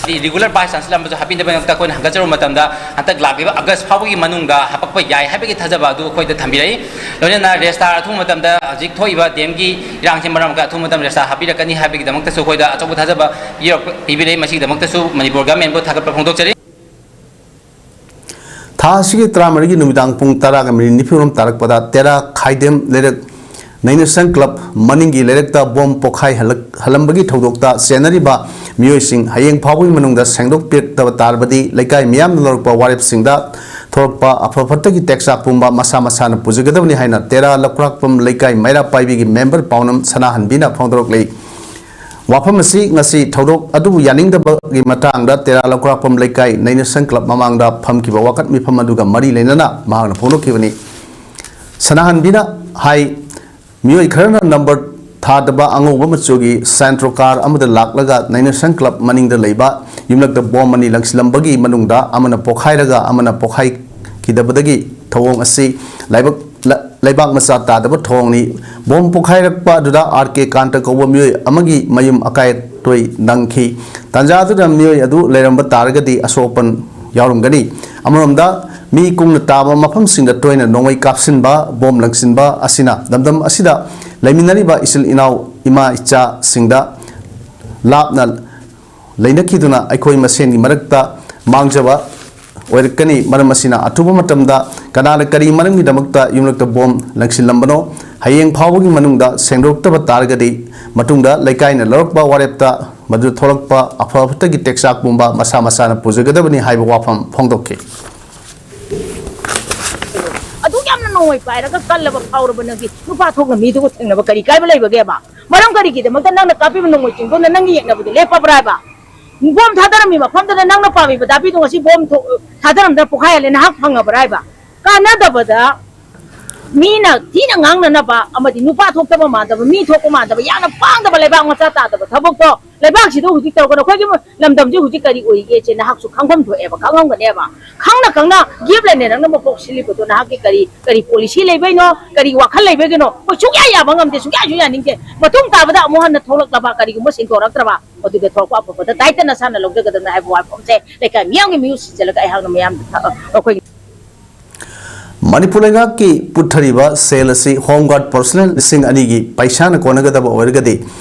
ꯔꯤꯒꯨꯂꯔ ꯚꯥꯏꯁ ꯆꯥꯟꯁꯦꯂꯔ ꯑꯃꯁꯨ ꯍꯥꯞꯄꯤꯅꯕꯒꯤꯗꯃꯛꯇ ꯑꯩꯈꯣꯏꯅ ꯍꯪꯒꯠꯆꯔꯨꯕ ꯃꯇꯝꯗ ꯍꯟꯗꯛ ꯂꯥꯛꯂꯤꯕ ꯑꯥꯒꯁ ꯐꯥꯎꯕꯒꯤ ꯃꯅꯨꯡꯗ ꯍꯥꯄꯛꯄ ꯌꯥꯏ ꯍꯥꯏꯕꯒꯤ ꯊꯥꯖꯕ ꯑꯗꯨ ꯑꯩꯈꯣꯏꯗ ꯊꯝꯕꯤꯔꯛꯏ꯫ ꯂꯣꯏꯅꯅ ꯔꯦꯖꯤꯁꯇ꯭ꯔꯥꯔ ꯑꯊꯨꯕ ꯃꯇꯝꯗ ꯍꯧꯖꯤꯛ ꯊꯣꯛꯏꯕ ꯗꯤ ꯑꯦꯝꯒꯤ ꯏꯔꯥꯡꯁꯤꯅ ꯃꯔꯝ ꯑꯣꯏꯔꯒ ꯑꯊꯨꯕ ꯃꯇꯝꯗ ꯔꯦꯖꯤꯁꯇ꯭ꯔꯥꯔ ꯍꯥꯞꯄꯤꯔꯛꯀꯅꯤ ꯍꯥꯏꯕꯒꯤꯗꯃꯛꯇꯁꯨ ꯑꯩꯈꯣꯏꯗ ꯑꯆꯧꯕ ꯊꯥꯖꯕ ꯄꯤꯕꯤꯔꯛ-, ꯄꯤꯕꯤꯔꯛꯏ꯫ ꯃꯁꯤꯒꯤꯗꯃꯛꯇꯁꯨ ꯃꯅꯤꯄꯨꯔ ꯒꯚꯔꯟꯃꯦꯟꯕꯨ ꯊꯥꯒꯠꯄ ꯐꯣꯡꯗꯣꯛꯆꯔꯤ꯫ ꯊꯥ ꯑꯁꯤꯒꯤ ꯇꯔꯥꯃꯔꯤꯒꯤ ꯅꯨꯃꯤꯗꯥꯡ ꯄꯨꯡ ꯇꯔꯥꯒ ꯃꯤꯅꯤꯠ ꯅꯤꯐꯨꯔꯣꯝ ꯇꯥꯔꯛꯄꯗ ꯇꯦꯔꯥ ꯈꯥꯏꯗꯦꯝ ꯂꯩꯔꯛ ꯅꯩꯅꯁꯪ ꯀ꯭ꯂꯕ ꯃꯅꯤꯡꯒꯤ ꯂꯩꯔꯛꯇ ꯕꯣꯝ ꯄꯣꯈꯥꯏ ꯍꯜꯂꯛ-, ꯍꯜꯂꯝꯕꯒꯤ ꯊꯧꯗꯣꯛꯇ ꯆꯦꯟꯅꯔꯤꯕ ꯃꯤꯑꯣꯏꯁꯤꯡ ꯍꯌꯦꯡ ꯐꯥꯎꯕꯒꯤ ꯃꯅꯨꯡꯗ ꯁꯦꯡꯗꯣꯛꯄꯤꯔꯛꯇꯕ ꯇꯥꯔꯕꯗꯤ ꯂꯩꯀꯥꯏ ꯃꯤꯌꯥꯝꯅ ꯂꯧꯔꯛꯄ ꯋꯥꯔꯦꯞꯁꯤꯡꯗ ꯊꯣꯛꯂꯛꯄ ꯑꯐ ꯐꯠꯇꯒꯤ ꯇꯦꯛꯆꯥꯛ ꯄꯨꯝꯕ ꯃꯁꯥ ꯃꯁꯥꯅ ꯄꯨꯖꯒꯗꯕꯅꯤ ꯍꯥꯏꯅ ꯇꯦꯔꯥ ꯂꯧꯈ꯭ꯔꯥꯛꯄꯝ ꯂꯩꯀꯥꯏ ꯃꯩꯔꯥ ꯄꯥꯏꯕꯤꯒꯤ ꯃꯦꯝꯕꯔ ꯄꯥꯎꯅꯝ ꯁꯅꯥꯍꯟꯕꯤꯅ ꯐꯣꯡꯗꯣꯔꯛꯂꯤ꯫ ꯋꯥꯐꯝ ꯑꯁꯤ ꯉꯁꯤ ꯊꯧꯗꯣꯛ ꯑꯗꯨꯕꯨ ꯌꯥꯅꯤꯡꯗꯕꯒꯤ ꯃꯇꯥꯡꯗ ꯇꯦꯔꯥ ꯂꯧꯈ꯭ꯔꯥꯛꯄꯝ ꯂꯩꯀꯥꯏ ꯅꯩꯅꯁꯪ ꯀ꯭ꯂꯕ ꯃꯃꯥꯡꯗ ꯐꯝꯈꯤꯕ ꯋꯥꯀꯠ ꯃꯤꯐꯝ ꯑꯗꯨꯒ ꯃꯔꯤ ꯂꯩꯅꯅ ꯃꯍꯥꯛꯅ ꯐꯣꯡꯗꯣꯛꯈꯤꯕꯅꯤ꯫ ꯁꯅꯥꯍꯟꯕꯤꯅ ꯍꯥꯏ, ꯃꯤꯑꯣꯏ ꯈꯔꯅ ꯅꯝꯕꯔ ꯊꯥꯗꯕ ꯑꯉꯧꯕ ꯃꯆꯨꯒꯤ ꯁꯦꯟꯇ꯭ꯔꯣ ꯀꯥꯔ ꯑꯃꯗ ꯂꯥꯛꯂꯒ ꯅꯩꯅꯁꯪ ꯀ꯭ꯂꯕ ꯃꯅꯤꯡꯗ ꯂꯩꯕ ꯌꯨꯝꯂꯛꯇ ꯕꯣꯝ ꯑꯅꯤ ꯂꯪꯁꯤꯜꯂꯝꯕꯒꯤ ꯃꯅꯨꯡꯗ ꯑꯃꯅ ꯄꯣꯈꯥꯏꯔꯒ ꯑꯃꯅ ꯄꯣꯈꯥꯏꯈꯤꯗꯕꯗꯒꯤ ꯊꯧꯑꯣꯡ ꯑꯁꯤ ꯂꯥꯏꯕꯛ-, ꯂ-, ꯂꯩꯕꯥꯛ ꯃꯆꯥ ꯇꯥꯗꯕ ꯊꯧꯑꯣꯡꯅꯤ꯫ ꯕꯣꯝ ꯄꯣꯈꯥꯏꯔꯛꯄ ꯑꯗꯨꯗ ꯑꯥꯔ ꯀꯦ ꯀꯥꯟꯇ ꯀꯧꯕ ꯃꯤꯑꯣꯏ ꯑꯃꯒꯤ ꯃꯌꯨꯝ ꯑꯀꯥꯏ ꯑꯇꯣꯏ ꯅꯪꯈꯤ꯫ ꯇꯥꯟꯖꯥ ꯑꯗꯨꯗ ꯃꯤꯑꯣꯏ ꯑꯗꯨ ꯂꯩꯔꯝꯕ ꯇꯥꯔꯒꯗꯤ ꯑꯁꯣꯛ ꯑꯄꯟ ꯌꯥꯎꯔꯝꯒꯅꯤ꯫ ꯑꯃꯔꯣꯝꯗ ꯃꯤ ꯀꯨꯡꯅ ꯇꯥꯕ ꯃꯐꯝꯁꯤꯡꯗ ꯇꯣꯏꯅ ꯅꯣꯡꯃꯩ ꯀꯥꯞꯁꯤꯟꯕ, ꯕꯣꯝ ꯂꯪꯁꯤꯟꯕ ꯑꯁꯤꯅ ꯂꯝꯗꯝ ꯑꯁꯤꯗ ꯂꯩꯃꯤꯟꯅꯔꯤꯕ ꯏꯆꯤꯜ ꯏꯅꯥꯎ, ꯏꯃꯥ ꯏꯆꯥꯁꯤꯡꯗ ꯂꯥꯞꯅ ꯂꯩꯅꯈꯤꯗꯨꯅ ꯑꯩꯈꯣꯏ ꯃꯁꯦꯟꯒꯤ ꯃꯔꯛꯇ ꯃꯥꯡꯖꯕ ꯑꯣꯏꯔꯛꯀꯅꯤ꯫ ꯃꯔꯝ ꯑꯁꯤꯅ, ꯑꯊꯨꯕ ꯃꯇꯝꯗ ꯀꯅꯥꯅ ꯀꯔꯤ ꯃꯔꯝꯒꯤꯗꯃꯛꯇ ꯌꯨꯝꯂꯛꯇ ꯕꯣꯝ ꯂꯪꯁꯤꯜꯂꯝꯕꯅꯣ, ꯍꯌꯦꯡ ꯐꯥꯎꯕꯒꯤ ꯃꯅꯨꯡꯗ ꯁꯦꯡꯗꯣꯛꯇꯕ ꯇꯥꯔꯒꯗꯤ, ꯃꯇꯨꯡꯗ ꯂꯩꯀꯥꯏꯅ ꯂꯧꯔꯛꯄ ꯋꯥꯔꯦꯞꯇ ꯃꯗꯨꯗ ꯊꯣꯛꯂꯛꯄ ꯑꯐ ꯐꯠꯇꯒꯤ ꯇꯦꯛꯆꯥꯛ ꯄꯨꯝꯕ ꯃꯁꯥ ꯃꯁꯥꯅ ꯄꯨꯖꯒꯗꯕꯅꯤ ꯍꯥꯏꯕ ꯋꯥꯐꯝ ꯐꯣꯡꯗꯣꯛꯈꯤ꯫ ꯑꯗꯨꯛ ꯌꯥꯝꯅ ꯅꯣꯡꯃꯩ ꯄꯥꯏꯔꯒ ꯀꯜꯂꯕ ꯐꯥꯎꯔꯕ ꯅꯪꯗꯤ ꯅꯨꯄꯥ ꯊꯣꯛꯅ ꯃꯤꯗꯨꯒ ꯊꯦꯡꯅꯕ ꯀꯔꯤ ꯀꯥꯏꯕ ꯂꯩꯕꯒꯦꯕ? ꯃꯔꯝ ꯀꯔꯤꯒꯤꯗꯃꯛꯇ ꯅꯪꯅ ꯀꯥꯞꯄꯤꯕ ꯅꯣꯡꯃꯩ ꯆꯤꯡꯗꯣꯟꯅ ꯅꯪꯒꯤ ꯌꯦꯛꯅꯕꯗꯨ ꯂꯦꯞꯄꯕ꯭ꯔꯥ ꯍꯥꯏꯕ? ꯕꯣꯝ ꯊꯥꯗꯔꯝꯃꯤ ꯃꯐꯝꯗꯨꯗ ꯅꯪꯅ ꯄꯥꯝꯃꯤꯕ ꯗꯥꯕꯤꯗꯣ ꯉꯁꯤ ꯕꯣꯝ ꯊꯣ-, ꯊꯥꯗꯔꯝꯗꯅ ꯄꯣꯈꯥꯏꯍꯜꯂꯦ, ꯅꯍꯥꯛ ꯐꯪꯉꯕ꯭ꯔꯥ ꯍꯥꯏꯕ? ꯀꯥꯟꯅꯗꯕꯗ ꯃꯤꯅ ꯊꯤꯅ ꯉꯥꯡꯅꯅꯕ ꯑꯃꯗꯤ ꯅꯨꯄꯥ ꯊꯣꯛꯇꯕ ꯃꯥꯟꯗꯕ, ꯃꯤ ꯊꯣꯛꯄ ꯃꯥꯟꯗꯕ, ꯌꯥꯝꯅ ꯄꯥꯡꯗꯕ ꯂꯩꯕꯥꯛ ꯃꯆꯥ ꯇꯥꯗꯕ ꯊꯕꯛꯇꯣ ꯂꯩꯕꯥꯛꯁꯤꯗ ꯍꯧꯖꯤꯛ ꯇꯧꯔꯒꯅ ꯑꯩꯈꯣꯏꯒꯤ ꯂꯝꯗꯝꯁꯤ ꯍꯧꯖꯤꯛ ꯀꯔꯤ ꯑꯣꯏꯒꯦꯁꯦ ꯅꯍꯥꯛꯁꯨ ꯈꯪꯐꯝ ꯊꯣꯛꯑꯦꯕ, ꯈꯪꯉꯝꯒꯅꯦꯕ꯫ ꯈꯪꯅ ꯈꯪꯅ ꯒꯦꯞ ꯂꯩꯅꯔꯛꯅꯕ ꯀꯣꯛ ꯁꯤꯜꯂꯤꯕꯗꯣ ꯅꯍꯥꯛꯀꯤ ꯀꯔꯤ, ꯀꯔꯤ ꯄꯣꯂꯤꯁꯤ ꯂꯩꯕꯩꯅꯣ, ꯀꯔꯤ ꯋꯥꯈꯜ ꯂꯩꯕꯒꯤꯅꯣ? ꯑꯩꯈꯣꯏ ꯁꯨꯛꯌꯥ ꯌꯥꯕ ꯉꯝꯗꯦ, ꯁꯨꯛꯌꯥꯁꯨ ꯌꯥꯅꯤꯡꯗꯦ꯫ ꯃꯇꯨꯡ ꯇꯥꯕꯗ ꯑꯃꯨꯛ ꯍꯟꯅ ꯊꯣꯛꯂꯛꯂꯕ, ꯀꯔꯤꯒꯨꯝꯕ ꯁꯦꯡꯗꯣꯔꯛꯇ꯭ꯔꯕ, ꯃꯗꯨꯗ ꯊꯣꯛꯂꯛꯄ ꯑꯐꯕꯗ ꯇꯥꯏꯇꯅ ꯁꯥꯟꯅ ꯂꯧꯖꯒꯗꯕꯅꯤ ꯍꯥꯏꯕ ꯋꯥꯐꯝꯁꯦ ꯂꯩꯀꯥꯏ ꯃꯤꯌꯥꯝꯒꯤ ꯃꯤꯍꯨꯠ ꯁꯤꯟꯖꯜꯂꯒ ꯑꯩꯍꯥꯛꯅ ꯃꯌꯥꯝꯗ ꯊ-, ꯑꯩꯈꯣꯏ ꯃꯅꯤꯄꯨꯔ ꯂꯩꯉꯥꯛꯀꯤ ꯄꯨꯊꯔꯤꯕ ꯁꯦꯜ ꯑꯁꯤ ꯍꯣꯝ ꯒꯥꯔꯗ ꯄꯔꯁꯅꯦꯜꯁꯤꯡ ꯑꯅꯤꯒꯤ ꯄꯩꯁꯥꯅ ꯀꯣꯟꯅꯒꯗꯕ ꯑꯣꯏꯔꯒꯗꯤ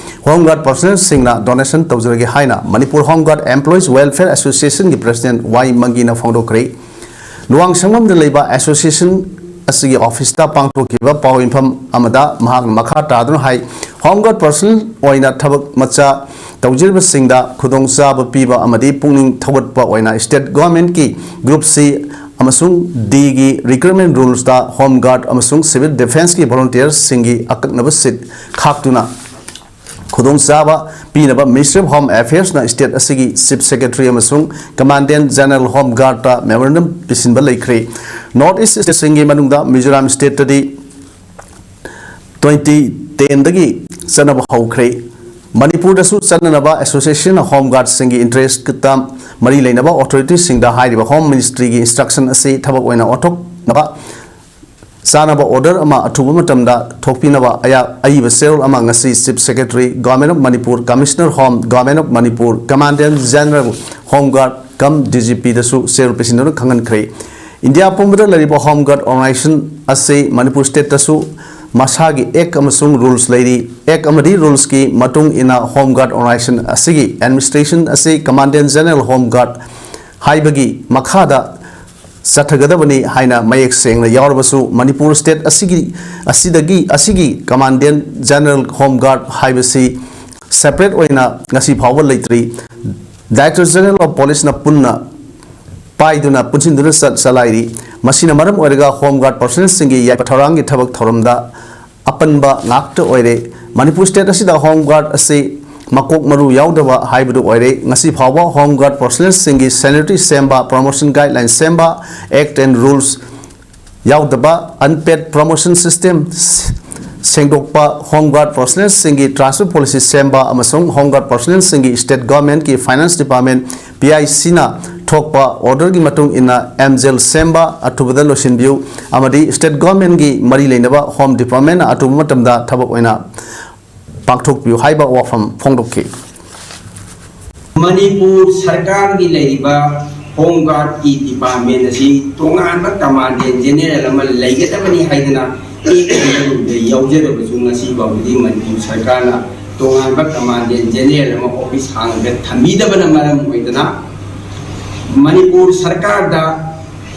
ꯍꯣꯝ ꯒꯥꯔꯗ ꯄꯔꯁꯅꯦꯜꯁꯤꯡꯅ ꯗꯣꯅꯦꯁꯟ ꯇꯧꯖꯔꯒꯦ ꯍꯥꯏꯅ Manipur home guard employees welfare ꯑꯦꯁꯣꯁꯤꯌꯦꯁꯟꯒꯤ ꯄ꯭ꯔꯁꯤꯗꯦꯟꯠ ꯋꯥꯏ ꯃꯪꯒꯤꯅ ꯐꯣꯡꯗꯣꯛꯈ꯭ꯔꯦ꯫ ꯂꯨꯋꯥꯡꯁꯪꯕꯝꯗ ꯂꯩꯕ ꯑꯦꯁꯣꯁꯤꯌꯦꯁꯟ ꯑꯁꯤꯒꯤ ꯑꯣꯐꯤꯁꯇ ꯄꯥꯡꯊꯣꯛꯈꯤꯕ ꯄꯥꯎ ꯏꯟꯐꯝ ꯑꯃꯗ ꯃꯍꯥꯛꯅ ꯃꯈꯥ ꯇꯥꯗꯨꯅ ꯍꯥꯏ, ꯍꯣꯝ ꯒꯥꯔꯗ ꯄꯔꯁꯅꯦꯜ ꯑꯣꯏꯅ ꯊꯕꯛ ꯃꯆꯥ ꯇꯧꯖꯔꯤꯕꯁꯤꯡꯗ ꯈꯨꯗꯣꯡꯆꯥꯕ ꯄꯤꯕ ꯑꯃꯗꯤ ꯄꯨꯛꯅꯤꯡ ꯊꯧꯒꯠꯄ ꯑꯣꯏꯅ ꯁ꯭ꯇꯦꯠ ꯒꯣꯔꯃꯦꯟꯠꯀꯤ ꯒ꯭ꯔꯨꯞ ꯁꯤ ꯑꯃꯁꯨꯡ ꯗꯤꯒꯤ ꯔꯤꯀ꯭ꯔꯨꯠꯃꯦꯟꯠ ꯔꯨꯜꯁꯇ ꯍꯣꯝ ꯒꯥꯔꯗ ꯑꯃꯁꯨꯡ ꯁꯤꯚꯤꯜ ꯗꯤꯐꯦꯟꯁꯀꯤ ꯚꯣꯂꯨꯟꯇꯤꯌꯔꯁꯤꯡꯒꯤ ꯑꯀꯛꯅꯕ ꯁꯤꯠ ꯈꯥꯛꯇꯨꯅ ꯈꯨꯗꯣꯡꯆꯥꯕ ꯄꯤꯅꯕ ꯃꯤꯅꯤꯁꯇ꯭ꯔꯤ ꯑꯣꯐ ꯍꯣꯝ ꯑꯦꯐꯤꯌꯔꯁꯅ ꯁ꯭ꯇꯦꯠ ꯑꯁꯤꯒꯤ ꯆꯤꯐ ꯁꯦꯀ꯭ꯔꯦꯇꯔꯤ ꯑꯃꯁꯨꯡ ꯀꯃꯥꯟꯗꯦꯟꯠ ꯖꯦꯅꯔꯦꯜ ꯍꯣꯝ ꯒꯥꯔꯗꯇ ꯃꯦꯃꯣꯔꯦꯟꯗꯝ ꯄꯤꯁꯤꯟꯕ ꯂꯩꯈ꯭ꯔꯦ꯫ ꯅꯣꯔꯠ ꯏꯁ ꯁ꯭ꯇꯦꯠꯁꯤꯡꯒꯤ ꯃꯅꯨꯡꯗ ꯃꯤꯖꯣꯔꯥꯝ ꯁ꯭ꯇꯦꯠꯇꯗꯤ ꯇ꯭ꯋꯦꯟꯇꯤ ꯇꯦꯟꯗꯒꯤ ꯆꯠꯅꯕ ꯍꯧꯈ꯭ꯔꯦ꯫ ꯃꯅꯤꯄꯨꯔꯗꯁꯨ ꯆꯠꯅꯅꯕ ꯑꯦꯁꯣꯁꯤꯌꯦꯁꯟ ꯑꯣꯐ ꯍꯣꯝ ꯒꯥꯔꯗꯁꯤꯡꯒꯤ ꯏꯟꯇꯔꯦꯁꯀꯇ ꯃꯔꯤ ꯂꯩꯅꯕ ꯑꯣꯊꯣꯔꯤꯇꯤꯁꯤꯡꯗ ꯍꯥꯏꯔꯤꯕ ꯍꯣꯝ ꯃꯤꯅꯤꯁꯇ꯭ꯔꯤꯒꯤ ꯏꯟꯁꯇ꯭ꯔꯛꯁꯟ ꯑꯁꯤ ꯊꯕꯛ ꯑꯣꯏꯅ ꯑꯣꯟꯊꯣꯛꯅꯕ ꯆꯥꯅꯕ ꯑꯣꯔꯗꯔ ꯑꯃ ꯑꯊꯨꯕ ꯃꯇꯝꯗ ꯊꯣꯛꯄꯤꯅꯕ ꯑꯌꯥ-, ꯑꯏꯕ ꯆꯦꯔꯣꯜ ꯑꯃ ꯉꯁꯤ chief secretary, government of Manipur, commissioner home, government of Manipur, commandant general home guard cum D G ꯄꯤꯗꯁꯨ ꯆꯦꯔꯣꯜ ꯄꯤꯁꯤꯟꯗꯨꯅ ꯈꯪꯍꯟꯈ꯭ꯔꯦ꯫ ꯏꯟꯗꯤꯌꯥ ꯄꯨꯝꯕꯗ ꯂꯩꯔꯤꯕ ꯍꯣꯝ ꯒꯥꯔꯗ ꯑꯣꯔꯒꯅꯥꯏꯖꯦꯁꯟ ꯑꯁꯤ ꯃꯅꯤꯄꯨꯔ ꯁ꯭ꯇꯦꯠꯇꯁꯨ ꯃꯁꯥꯒꯤ ꯑꯦꯛ ꯑꯃꯁꯨꯡ ꯔꯨꯜꯁ ꯂꯩꯔꯤ꯫ ꯑꯦꯛ ꯑꯃꯗꯤ ꯔꯨꯜꯁꯀꯤ ꯃꯇꯨꯡ ꯏꯟꯅ ꯍꯣꯝ ꯒꯥꯔꯗ ꯑꯣꯔꯒꯅꯥꯏꯖꯦꯁꯟ ꯑꯁꯤꯒꯤ ꯑꯦꯗꯃꯤꯅꯤꯁꯇ꯭ꯔꯦꯁꯟ ꯑꯁꯤ ꯀꯃꯥꯟꯗꯦꯟ ꯖꯦꯅꯔꯦꯜ ꯍꯣꯝ ꯒꯥꯔꯗ ꯍꯥꯏꯕꯒꯤ ꯃꯈꯥꯗ ꯆꯠꯊꯒꯗꯕꯅꯤ ꯍꯥꯏꯅ ꯃꯌꯦꯛ ꯁꯦꯡꯅ ꯌꯥꯎꯔꯕꯁꯨ, ꯃꯅꯤꯄꯨꯔ ꯁ꯭ꯇꯦꯠ ꯑꯁꯤꯒꯤ, ꯑꯁꯤꯗꯒꯤ, ꯑꯁꯤꯒꯤ ꯀꯃꯥꯟꯗꯦꯟ ꯖꯦꯅꯔꯦꯜ ꯍꯣꯝ ꯒꯥꯔꯗ ꯍꯥꯏꯕꯁꯤ ꯁꯦꯄꯔꯦꯠ ꯑꯣꯏꯅ ꯉꯁꯤ ꯐꯥꯎꯕ ꯂꯩꯇ꯭ꯔꯤ꯫ ꯗꯥꯏꯔꯦꯛꯇꯔ ꯖꯦꯅꯔꯦꯜ ꯑꯣꯐ ꯄꯨꯂꯤꯁꯅ ꯄꯨꯟꯅ ꯄꯥꯏꯗꯨꯅ, ꯄꯨꯟꯁꯤꯟꯗꯨꯅ ꯆꯠ-, ꯆꯂꯥꯏꯔꯤ꯫ ꯃꯁꯤꯅ ꯃꯔꯝ ꯑꯣꯏꯔꯒ ꯍꯣꯝ ꯒꯥꯔꯗ ꯄꯔꯁꯣꯅꯦꯜꯁꯤꯡꯒꯤ ꯌꯥꯏꯐ ꯊꯧꯔꯥꯡꯒꯤ ꯊꯕꯛ ꯊꯧꯔꯝꯗ ꯑꯄꯟꯕ ꯉꯥꯛꯇ ꯑꯣꯏꯔꯦ꯫ ꯃꯅꯤꯄꯨꯔ ꯁ꯭ꯇꯦꯠ ꯑꯁꯤꯗ ꯍꯣꯝ ꯒꯥꯔꯗ ꯑꯁꯤ ꯃꯀꯣꯛ ꯃꯔꯨ ꯌꯥꯎꯗꯕ ꯍꯥꯏꯕꯗꯨ ꯑꯣꯏꯔꯦ꯫ ꯉꯁꯤ ꯐꯥꯎꯕ ꯍꯣꯝ ꯒꯥꯔꯗ ꯄꯔꯁꯣꯅꯦꯜꯁꯤꯡꯒꯤ ꯁꯦꯅꯤꯇꯔꯤ ꯁꯦꯝꯕ, ꯄ꯭ꯔꯣꯃꯣꯁꯟ ꯒꯥꯏꯗꯂꯥꯏꯟ ꯁꯦꯝꯕ, ꯑꯦꯛꯇ ꯑꯦꯟ ꯔꯨꯜꯁ ꯌꯥꯎꯗꯕ, ꯑꯟꯄꯦꯗ ꯄ꯭ꯔꯣꯃꯣꯁꯟ ꯁꯤꯁꯇꯦꯝ ꯁꯦꯡꯗꯣꯛꯄ, ꯍꯣꯝ ꯒꯥꯔꯗ ꯄꯔꯁꯣꯅꯦꯜꯁꯤꯡꯒꯤ ꯇ꯭ꯔꯥꯟꯁꯐꯔ ꯄꯣꯂꯤꯁꯤ ꯁꯦꯝꯕ ꯑꯃꯁꯨꯡ ꯍꯣꯝ ꯒꯥꯔꯗ ꯄꯔꯁꯣꯅꯦꯜꯁꯤꯡꯒꯤ ꯁ꯭ꯇꯦꯠ ꯒꯚꯔꯟꯃꯦꯟꯠꯀꯤ ꯐꯥꯏꯅꯥꯟꯁ ꯗꯤꯄꯥꯔꯠꯃꯦꯟꯠ, ꯄꯤ ꯑꯥꯏ ꯁꯤꯅ ꯊꯣꯛꯄ ꯑꯣꯔꯗꯔꯒꯤ ꯃꯇꯨꯡ ꯏꯟꯅ ꯑꯦꯝ ꯖꯦꯜ ꯁꯦꯝꯕ ꯑꯊꯨꯕꯗ ꯂꯣꯏꯁꯤꯟꯕꯤꯌꯨ ꯑꯃꯗꯤ ꯁ꯭ꯇꯦꯠ ꯒꯚꯔꯟꯃꯦꯟꯠꯀꯤ ꯃꯔꯤ ꯂꯩꯅꯕ ꯍꯣꯝ ꯗꯤꯄꯥꯔꯠꯃꯦꯟꯠꯅ ꯑꯊꯨꯕ ꯃꯇꯝꯗ ꯊꯕꯛ ꯑꯣꯏꯅ ꯄꯥꯡꯊꯣꯛꯄꯤꯌꯨ ꯍꯥꯏꯕ ꯋꯥꯐꯝ ꯐꯣꯡꯗꯣꯛꯈꯤ꯫ ꯃꯅꯤꯄꯨꯔ ꯁꯔꯀꯥꯔꯒꯤ ꯂꯩꯔꯤꯕ ꯍꯣꯝ ꯒꯥꯔꯗꯀꯤ ꯗꯤꯄꯥꯔꯠꯃꯦꯟ ꯑꯁꯤ ꯇꯣꯉꯥꯟꯕ ꯀꯃꯥꯟꯗꯦꯟ ꯖꯦꯅꯦꯔꯦꯜ ꯑꯃ ꯂꯩꯒꯗꯕꯅꯤ ꯍꯥꯏꯗꯅ ꯑꯦꯛ ꯑꯃꯗ ꯌꯥꯎꯖꯔꯕꯁꯨ, ꯉꯁꯤ ꯐꯥꯎꯕꯗꯤ ꯃꯅꯤꯄꯨꯔ ꯁꯔꯀꯥꯔꯅ ꯇꯣꯉꯥꯟꯕ ꯀꯃꯥꯟꯗꯦꯟ ꯖꯦꯅꯦꯔꯦꯜ ꯑꯃ ꯑꯣꯐꯤꯁ ꯍꯥꯡꯉꯒ ꯊꯝꯕꯤꯗꯕꯅ ꯃꯔꯝ ꯑꯣꯏꯗꯅ ꯃꯅꯤꯄꯨꯔ ꯁꯔꯀꯥꯔꯗ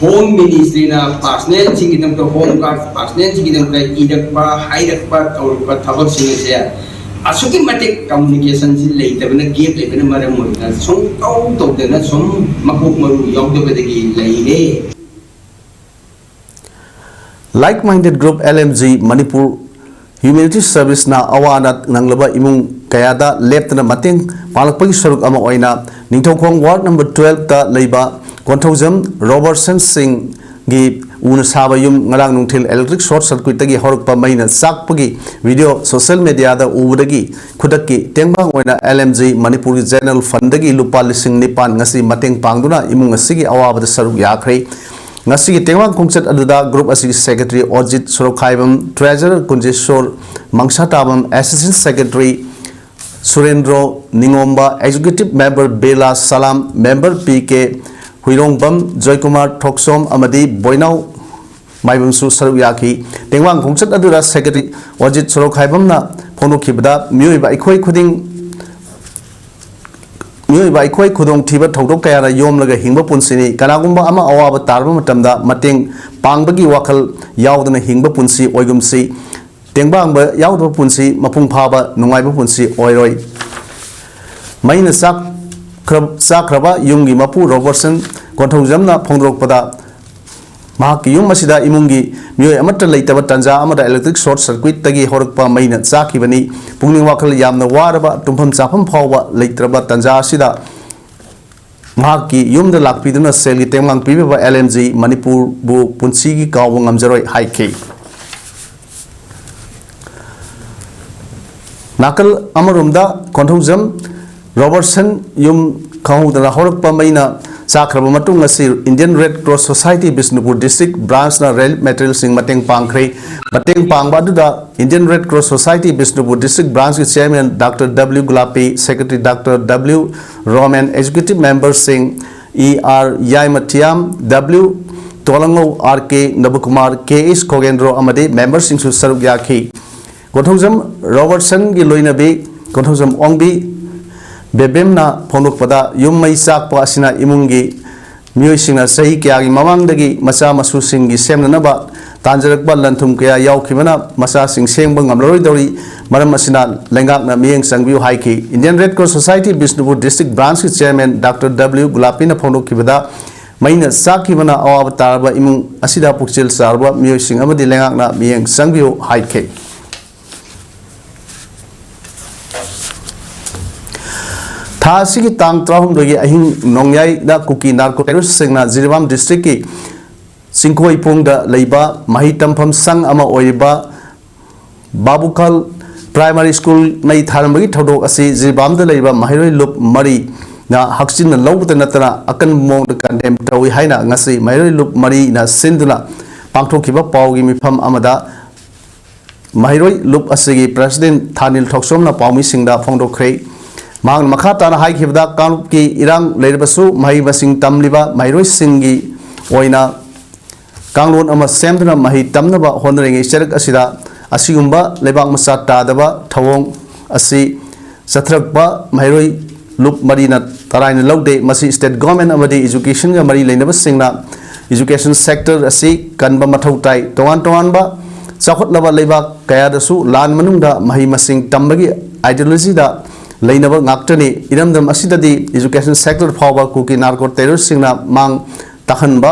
ꯍꯣꯝ ꯃꯤꯅꯤꯁꯇ꯭ꯔꯤꯅ ꯄꯥꯔꯁꯅꯦꯜꯁꯤꯡꯒꯤꯗꯃꯛꯇ, ꯍꯣꯝ ꯒꯥꯔꯗ ꯄꯥꯔꯁꯅꯦꯜꯁꯤꯡꯒꯤꯗꯃꯛꯇ ꯏꯔꯛꯄ, ꯍꯥꯏꯔꯛꯄ, ꯇꯧꯔꯛꯄ ꯊꯕꯛꯁꯤꯡ ꯑꯁꯦ ꯑꯁꯨꯛꯀꯤ ꯃꯇꯤꯛ ꯀꯝꯃꯨꯅꯤꯀꯦꯁꯟꯁꯤ ꯂꯩꯇꯕꯅ, ꯒꯦꯞ ꯂꯩꯕꯅ ꯃꯔꯝ ꯑꯣꯏꯗꯅ ꯁꯨꯝ ꯇꯧ ꯇꯧꯗꯅ ꯁꯨꯝ ꯃꯀꯣꯛ ꯃꯔꯨ ꯌꯥꯎꯗꯕꯗꯒꯤ ꯂꯩꯔꯦ꯫ Like Minded Group, L M G, Manipur humanity ꯁꯔꯚꯤꯁꯅ ꯑꯋꯥ ꯑꯅꯥ ꯅꯪꯂꯕ ꯏꯃꯨꯡ ꯀꯌꯥꯗ ꯂꯦꯞꯇꯅ ꯃꯇꯦꯡ ꯄꯥꯡꯂꯛꯄꯒꯤ ꯁꯔꯨꯛ ꯑꯃ ꯑꯣꯏꯅ ꯅꯤꯡꯊꯧꯈꯣꯡ ꯋꯥꯔꯗ ꯅꯝꯕꯔ ꯇꯨꯋꯦꯜꯐꯇ ꯂꯩꯕ ꯀꯣꯟꯊꯧꯖꯝ ꯔꯣꯕꯔꯠꯁꯟ ꯁꯤꯡꯒꯤ ꯎꯅ ꯁꯥꯕ ꯌꯨꯝ ꯉꯔꯥꯡ ꯅꯨꯡꯊꯤꯜ ꯏꯂꯦꯛꯇ꯭ꯔꯤꯛ ꯁꯣꯔꯠ ꯁꯔꯀ꯭ꯌꯨꯠꯇꯒꯤ ꯍꯧꯔꯛꯄ ꯃꯩꯅ ꯆꯥꯛꯄꯒꯤ ꯚꯤꯗꯤꯑꯣ ꯁꯣꯁꯤꯌꯦꯜ ꯃꯦꯗꯤꯌꯥꯗ ꯎꯕꯗꯒꯤ ꯈꯨꯗꯛꯀꯤ ꯇꯦꯡꯕꯥꯡ ꯑꯣꯏꯅ L M G ꯃꯅꯤꯄꯨꯔꯒꯤ ꯖꯦꯅꯔꯦꯜ ꯐꯟꯗꯒꯤ ꯂꯨꯄꯥ ꯂꯤꯁꯤꯡ ꯅꯤꯄꯥꯟ ꯉꯁꯤ ꯃꯇꯦꯡ ꯄꯥꯡꯗꯨꯅ ꯏꯃꯨꯡ ꯑꯁꯤꯒꯤ ꯑꯋꯥꯕꯗ ꯁꯔꯨꯛ ꯌꯥꯈ꯭ꯔꯦ꯫ ꯉꯁꯤꯒꯤ ꯇꯦꯡꯕꯥꯡ ꯈꯣꯡꯆꯠ ꯑꯗꯨꯗ ꯒ꯭ꯔꯨꯞ ꯑꯁꯤꯒꯤ secretary Orjit Sorokhaibam, treasurer Kunjeshor Mangshatabam, assistant secretary Surendro ꯅꯤꯉꯣꯝꯕ, executive member Bela Salam, member P K Huirongbam Joykumar Thokchom ꯑꯃꯗꯤ ꯕꯣꯏꯅꯥꯎ ꯃꯥꯏꯕꯝꯁꯨ ꯁꯔꯨꯛ ꯌꯥꯈꯤ꯫ ꯇꯦꯡꯕꯥꯡ ꯈꯣꯡꯆꯠ ꯑꯗꯨꯗ ꯁꯦꯀ꯭ꯔꯦꯇꯔꯤ ꯑꯣꯖꯤꯠ ꯁꯣꯔꯣꯛꯈꯥꯏꯕꯝꯅ ꯐꯣꯡꯗꯣꯛꯈꯤꯕꯗ, ꯃꯤꯑꯣꯏꯕ ꯑꯩꯈꯣꯏ ꯈꯨꯗꯤꯡ ꯃꯤꯑꯣꯏꯕ ꯑꯩꯈꯣꯏ ꯈꯨꯗꯣꯡꯊꯤꯕ ꯊꯧꯗꯣꯛ ꯀꯌꯥꯅ ꯌꯣꯝꯂꯒ ꯍꯤꯡꯕ ꯄꯨꯟꯁꯤꯅꯤ꯫ ꯀꯅꯥꯒꯨꯝꯕ ꯑꯃ ꯑꯋꯥꯕ ꯇꯥꯔꯕ ꯃꯇꯝꯗ ꯃꯇꯦꯡ ꯄꯥꯡꯕꯒꯤ ꯋꯥꯈꯜ ꯌꯥꯎꯗꯅ ꯍꯤꯡꯕ ꯄꯨꯟꯁꯤ ꯑꯣꯏꯒꯨꯝꯁꯤ꯫ ꯇꯦꯡꯕꯥꯡꯕ ꯌꯥꯎꯗꯕ ꯄꯨꯟꯁꯤ ꯃꯄꯨꯡ ꯐꯥꯕ ꯅꯨꯡꯉꯥꯏꯕ ꯄꯨꯟꯁꯤ ꯑꯣꯏꯔꯣꯏ꯫ ꯃꯩꯅ ꯆꯥꯛꯈ꯭ꯔ-, ꯆꯥꯛꯈ꯭ꯔꯕ ꯌꯨꯝꯒꯤ ꯃꯄꯨ ꯔꯣꯕꯔꯠꯁꯟ ꯀꯣꯟꯊꯧꯖꯝꯅ ꯐꯣꯡꯗꯣꯔꯛꯄꯗ, ꯃꯍꯥꯛꯀꯤ ꯌꯨꯝ ꯑꯁꯤꯗ ꯏꯃꯨꯡꯒꯤ ꯃꯤꯑꯣꯏ ꯑꯃꯠꯇ ꯂꯩꯇꯕ ꯇꯥꯟꯖꯥ ꯑꯃꯗ electric short circuit ꯇꯒꯤ ꯍꯧꯔꯛꯄ ꯃꯩꯅ ꯆꯥꯛꯈꯤꯕꯅꯤ꯫ ꯄꯨꯛꯅꯤꯡ ꯋꯥꯈꯜ ꯌꯥꯝꯅ ꯋꯥꯔꯕ, ꯇꯨꯝꯐꯝ ꯆꯥꯐꯝ ꯐꯥꯎꯕ ꯂꯩꯇ꯭ꯔꯕ ꯇꯥꯟꯖꯥ ꯑꯁꯤꯗ ꯃꯍꯥꯛꯀꯤ ꯌꯨꯝꯗ ꯂꯥꯛꯄꯤꯗꯨꯅ ꯁꯦꯜꯒꯤ ꯇꯦꯡꯕꯥꯡ ꯄꯤꯕꯤꯕ ꯑꯦꯜ ꯑꯦꯟ ꯖꯤ ꯃꯅꯤꯄꯨꯔꯕꯨ ꯄꯨꯟꯁꯤꯒꯤ ꯀꯥꯎꯕ ꯉꯝꯖꯔꯣꯏ ꯍꯥꯏꯈꯤ꯫ ꯅꯥꯀꯜ ꯑꯃꯔꯣꯝꯗ ꯀꯣꯟꯊꯧꯖꯝ ꯔꯣꯕꯔꯠꯁꯟ ꯌꯨꯝ ꯈꯪꯍꯧꯗꯅ ꯍꯧꯔꯛꯄ ꯃꯩꯅ ꯆꯥꯛꯈ꯭ꯔꯕ ꯃꯇꯨꯡ ꯑꯁꯤ Indian Red Cross Society Bishnupur District Branch ꯅ relief material ꯁꯤꯡ ꯃꯇꯦꯡ ꯄꯥꯡꯈ꯭ꯔꯦ꯫ ꯃꯇꯦꯡ ꯄꯥꯡꯕ ꯑꯗꯨꯗ Indian Red Cross Society Bishnupur District Branch ꯀꯤ Chairman doctor W Gulapi, Secretary doctor W Romen, Executive Member ꯁꯤꯡ E R Yaimathiyam, W Tolangngou, R K Nabakumar, K H Khogendro ꯑꯃꯗꯤ member ꯁꯤꯡꯁꯨ ꯁꯔꯨꯛ ꯌꯥꯈꯤ꯫ ꯀꯣꯟꯊꯧꯖꯝ ꯔꯣꯕꯔꯠꯁꯟꯒꯤ ꯂꯣꯏꯅꯕꯤ ꯀꯣꯟꯊꯧꯖꯝ ꯑꯣꯡꯕꯤ ꯕꯦꯕꯦꯝꯅ ꯐꯣꯡꯗꯣꯛꯄꯗ, ꯌꯨꯝ ꯃꯩ ꯆꯥꯛꯄ ꯑꯁꯤꯅ ꯏꯃꯨꯡꯒꯤ ꯃꯤꯑꯣꯏꯁꯤꯡꯅ ꯆꯍꯤ ꯀꯌꯥꯒꯤ ꯃꯃꯥꯡꯗꯒꯤ ꯃꯆꯥ ꯃꯁꯨꯁꯤꯡꯒꯤ ꯁꯦꯝꯅꯅꯕ ꯇꯥꯟꯖꯔꯛꯄ ꯂꯟ ꯊꯨꯝ ꯀꯌꯥ ꯌꯥꯎꯈꯤꯕꯅ ꯃꯆꯥꯁꯤꯡ ꯁꯦꯝꯕ ꯉꯝꯂꯔꯣꯏꯗꯧꯔꯤ꯫ ꯃꯔꯝ ꯑꯁꯤꯅ ꯂꯩꯉꯥꯛꯅ ꯃꯤꯠꯌꯦꯡ ꯆꯪꯕꯤꯌꯨ ꯍꯥꯏꯈꯤ꯫ Indian Red Cross Society Bishnupur District Branch ꯀꯤ Chairman ꯗꯥꯛꯇꯔ ꯗꯕ꯭ꯂꯤꯎ ꯒꯨꯂꯥꯄꯤꯅ ꯐꯣꯡꯗꯣꯛꯈꯤꯕꯗ, ꯃꯩꯅ ꯆꯥꯛꯈꯤꯕꯅ ꯑꯋꯥꯕ ꯇꯥꯔꯕ ꯏꯃꯨꯡ ꯑꯁꯤꯗ ꯄꯨꯛꯆꯦꯜ ꯆꯥꯎꯔꯕ ꯃꯤꯑꯣꯏꯁꯤꯡ ꯑꯃꯗꯤ ꯂꯩꯉꯥꯛꯅ ꯃꯤꯠꯌꯦꯡ ꯆꯪꯕꯤꯌꯨ ꯍꯥꯏꯈꯤ꯫ ꯊꯥ ꯑꯁꯤꯒꯤ ꯇꯥꯡ ꯇꯔꯥꯍꯨꯝꯗꯣꯏꯒꯤ ꯑꯍꯤꯡ ꯅꯣꯡꯌꯥꯏꯗ ꯀꯨꯀꯤ narco terrorist ꯁꯤꯡꯅ ꯖꯤꯔꯤꯕꯥꯝ district ꯀꯤ ꯆꯤꯡꯀꯣꯏꯄꯣꯡꯗ ꯂꯩꯕ ꯃꯍꯩ ꯇꯝꯐꯝ ꯁꯪ ꯑꯃ ꯑꯣꯏꯔꯤꯕ ꯕꯥꯕꯨꯈꯥꯜ Primary School ꯃꯩ ꯊꯥꯔꯝꯕꯒꯤ ꯊꯧꯗꯣꯛ ꯑꯁꯤ ꯖꯤꯔꯤꯕꯥꯝꯗ ꯂꯩꯔꯤꯕ ꯃꯍꯩꯔꯣꯏ ꯂꯨꯞ ꯃꯔꯤꯅ ꯍꯛꯆꯤꯟꯅ ꯂꯧꯕꯇ ꯅꯠꯇꯅ ꯑꯀꯟꯕ ꯃꯑꯣꯡꯗ condemn ꯇꯧꯏ ꯍꯥꯏꯅ ꯉꯁꯤ ꯃꯍꯩꯔꯣꯏ ꯂꯨꯞ ꯃꯔꯤꯅ ꯁꯤꯟꯗꯨꯅ ꯄꯥꯡꯊꯣꯛꯈꯤꯕ ꯄꯥꯎꯒꯤ ꯃꯤꯐꯝ ꯑꯃꯗ ꯃꯍꯩꯔꯣꯏ ꯂꯨꯞ ꯑꯁꯤꯒꯤ president ꯊꯥꯅꯤꯜ ꯊꯣꯛꯆꯣꯝꯅ ꯄꯥꯎꯃꯤꯁꯤꯡꯗ ꯐꯣꯡꯗꯣꯛꯈ꯭ꯔꯦ꯫ ꯃꯍꯥꯛꯅ ꯃꯈꯥ ꯇꯥꯅ ꯍꯥꯏꯈꯤꯕꯗ, ꯀꯥꯡꯂꯨꯞꯀꯤ ꯏꯔꯥꯡ ꯂꯩꯔꯕꯁꯨ ꯃꯍꯩ ꯃꯁꯤꯡ ꯇꯝꯂꯤꯕ ꯃꯍꯩꯔꯣꯏꯁꯤꯡꯒꯤ ꯑꯣꯏꯅ ꯀꯥꯡꯂꯣꯟ ꯑꯃ ꯁꯦꯝꯗꯨꯅ ꯃꯍꯩ ꯇꯝꯅꯕ ꯍꯣꯠꯅꯔꯤꯉꯩ ꯆꯔꯛ ꯑꯁꯤꯗ ꯑꯁꯤꯒꯨꯝꯕ ꯂꯩꯕꯥꯛ ꯃꯆꯥ ꯇꯥꯗꯕ ꯊꯧꯑꯣꯡ ꯑꯁꯤ ꯆꯠꯊꯔꯛꯄ ꯃꯍꯩꯔꯣꯏ ꯂꯨꯞ ꯃꯔꯤꯅ ꯇꯔꯥꯏꯅ ꯂꯧꯗꯦ꯫ ꯃꯁꯤ state government ꯑꯃꯗꯤ educationꯒ ꯃꯔꯤ ꯂꯩꯅꯕꯁꯤꯡꯅ education sector ꯑꯁꯤ ꯀꯟꯕ ꯃꯊꯧ ꯇꯥꯏ꯫ ꯇꯣꯉꯥꯟ ꯇꯣꯉꯥꯟꯕ ꯆꯥꯎꯈꯠꯂꯕ ꯂꯩꯕꯥꯛ ꯀꯌꯥꯗꯁꯨ ꯂꯥꯟ ꯃꯅꯨꯡꯗ ꯃꯍꯩ ꯃꯁꯤꯡ ꯇꯝꯕꯒꯤ ideologyꯗ ꯂꯩꯅꯕ ꯉꯥꯛꯇꯅꯤ꯫ ꯏꯔꯝꯗꯝ ꯑꯁꯤꯗꯗꯤ education sector ꯐꯥꯎꯕ ꯀꯨꯀꯤ narco terroristꯁꯤꯡꯅ ꯃꯥꯡ ꯇꯥꯛꯍꯟꯕ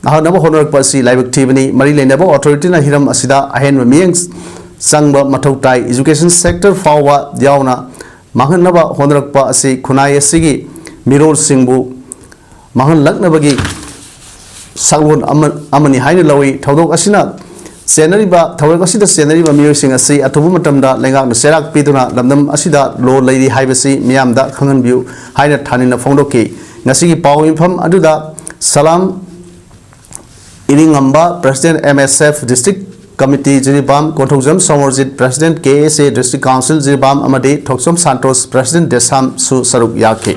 ꯇꯥꯍꯟꯅꯕ ꯍꯣꯠꯅꯔꯛꯄ ꯑꯁꯤ ꯂꯥꯏꯕꯛ ꯊꯤꯕꯅꯤ꯫ ꯃꯔꯤ ꯂꯩꯅꯕ authorityꯅ ꯍꯤꯔꯝ ꯑꯁꯤꯗ ꯑꯍꯦꯟꯕ ꯃꯤꯠꯌꯦꯡ ꯆꯪꯕ ꯃꯊꯧ ꯇꯥꯏ꯫ Education sector ꯐꯥꯎꯕ ꯌꯥꯎꯅ ꯃꯥꯡꯍꯟꯅꯕ ꯍꯣꯠꯅꯔꯛꯄ ꯑꯁꯤ ꯈꯨꯟꯅꯥꯏ ꯑꯁꯤꯒꯤ ꯃꯤꯔꯣꯜꯁꯤꯡꯕꯨ ꯃꯥꯡꯍꯜꯂꯛꯅꯕꯒꯤ ꯁꯛꯂꯣꯟ ꯑꯃ-, ꯑꯃꯅꯤ ꯍꯥꯏꯅ ꯂꯧꯏ꯫ ꯊꯧꯗꯣꯛ ꯑꯁꯤꯅ ꯆꯦꯟꯅꯔꯤꯕ, ꯊꯧꯔꯛ ꯑꯁꯤꯗ ꯆꯦꯟꯅꯔꯤꯕ ꯃꯤꯑꯣꯏꯁꯤꯡ ꯑꯁꯤ ꯑꯊꯨꯕ ꯃꯇꯝꯗ ꯂꯩꯉꯥꯛꯅ ꯆꯩꯔꯥꯛ ꯄꯤꯗꯨꯅ ꯂꯝꯗꯝ ꯑꯁꯤꯗ law ꯂꯩꯔꯤ ꯍꯥꯏꯕꯁꯤ ꯃꯤꯌꯥꯝꯗ ꯈꯪꯍꯟꯕꯤꯌꯨ ꯍꯥꯏꯅ ꯊꯥꯅꯤꯡꯅ ꯐꯣꯡꯗꯣꯛꯈꯤ꯫ ꯉꯁꯤꯒꯤ ꯄꯥꯎ ꯃꯤꯐꯝ ꯑꯗꯨꯗ ꯁꯂꯥꯝ ꯏꯔꯤꯉꯝꯕ, President, M S F District Committee Jiribam, Konthoujam Somorjit, President, K S A District Council Jiribam, ꯑꯃꯗꯤ ꯊꯣꯛꯆꯣꯝ ꯁꯥꯟꯇꯣꯁ, President, ꯗꯦꯁꯥꯝꯁꯨ ꯁꯔꯨꯛ ꯌꯥꯈꯤ꯫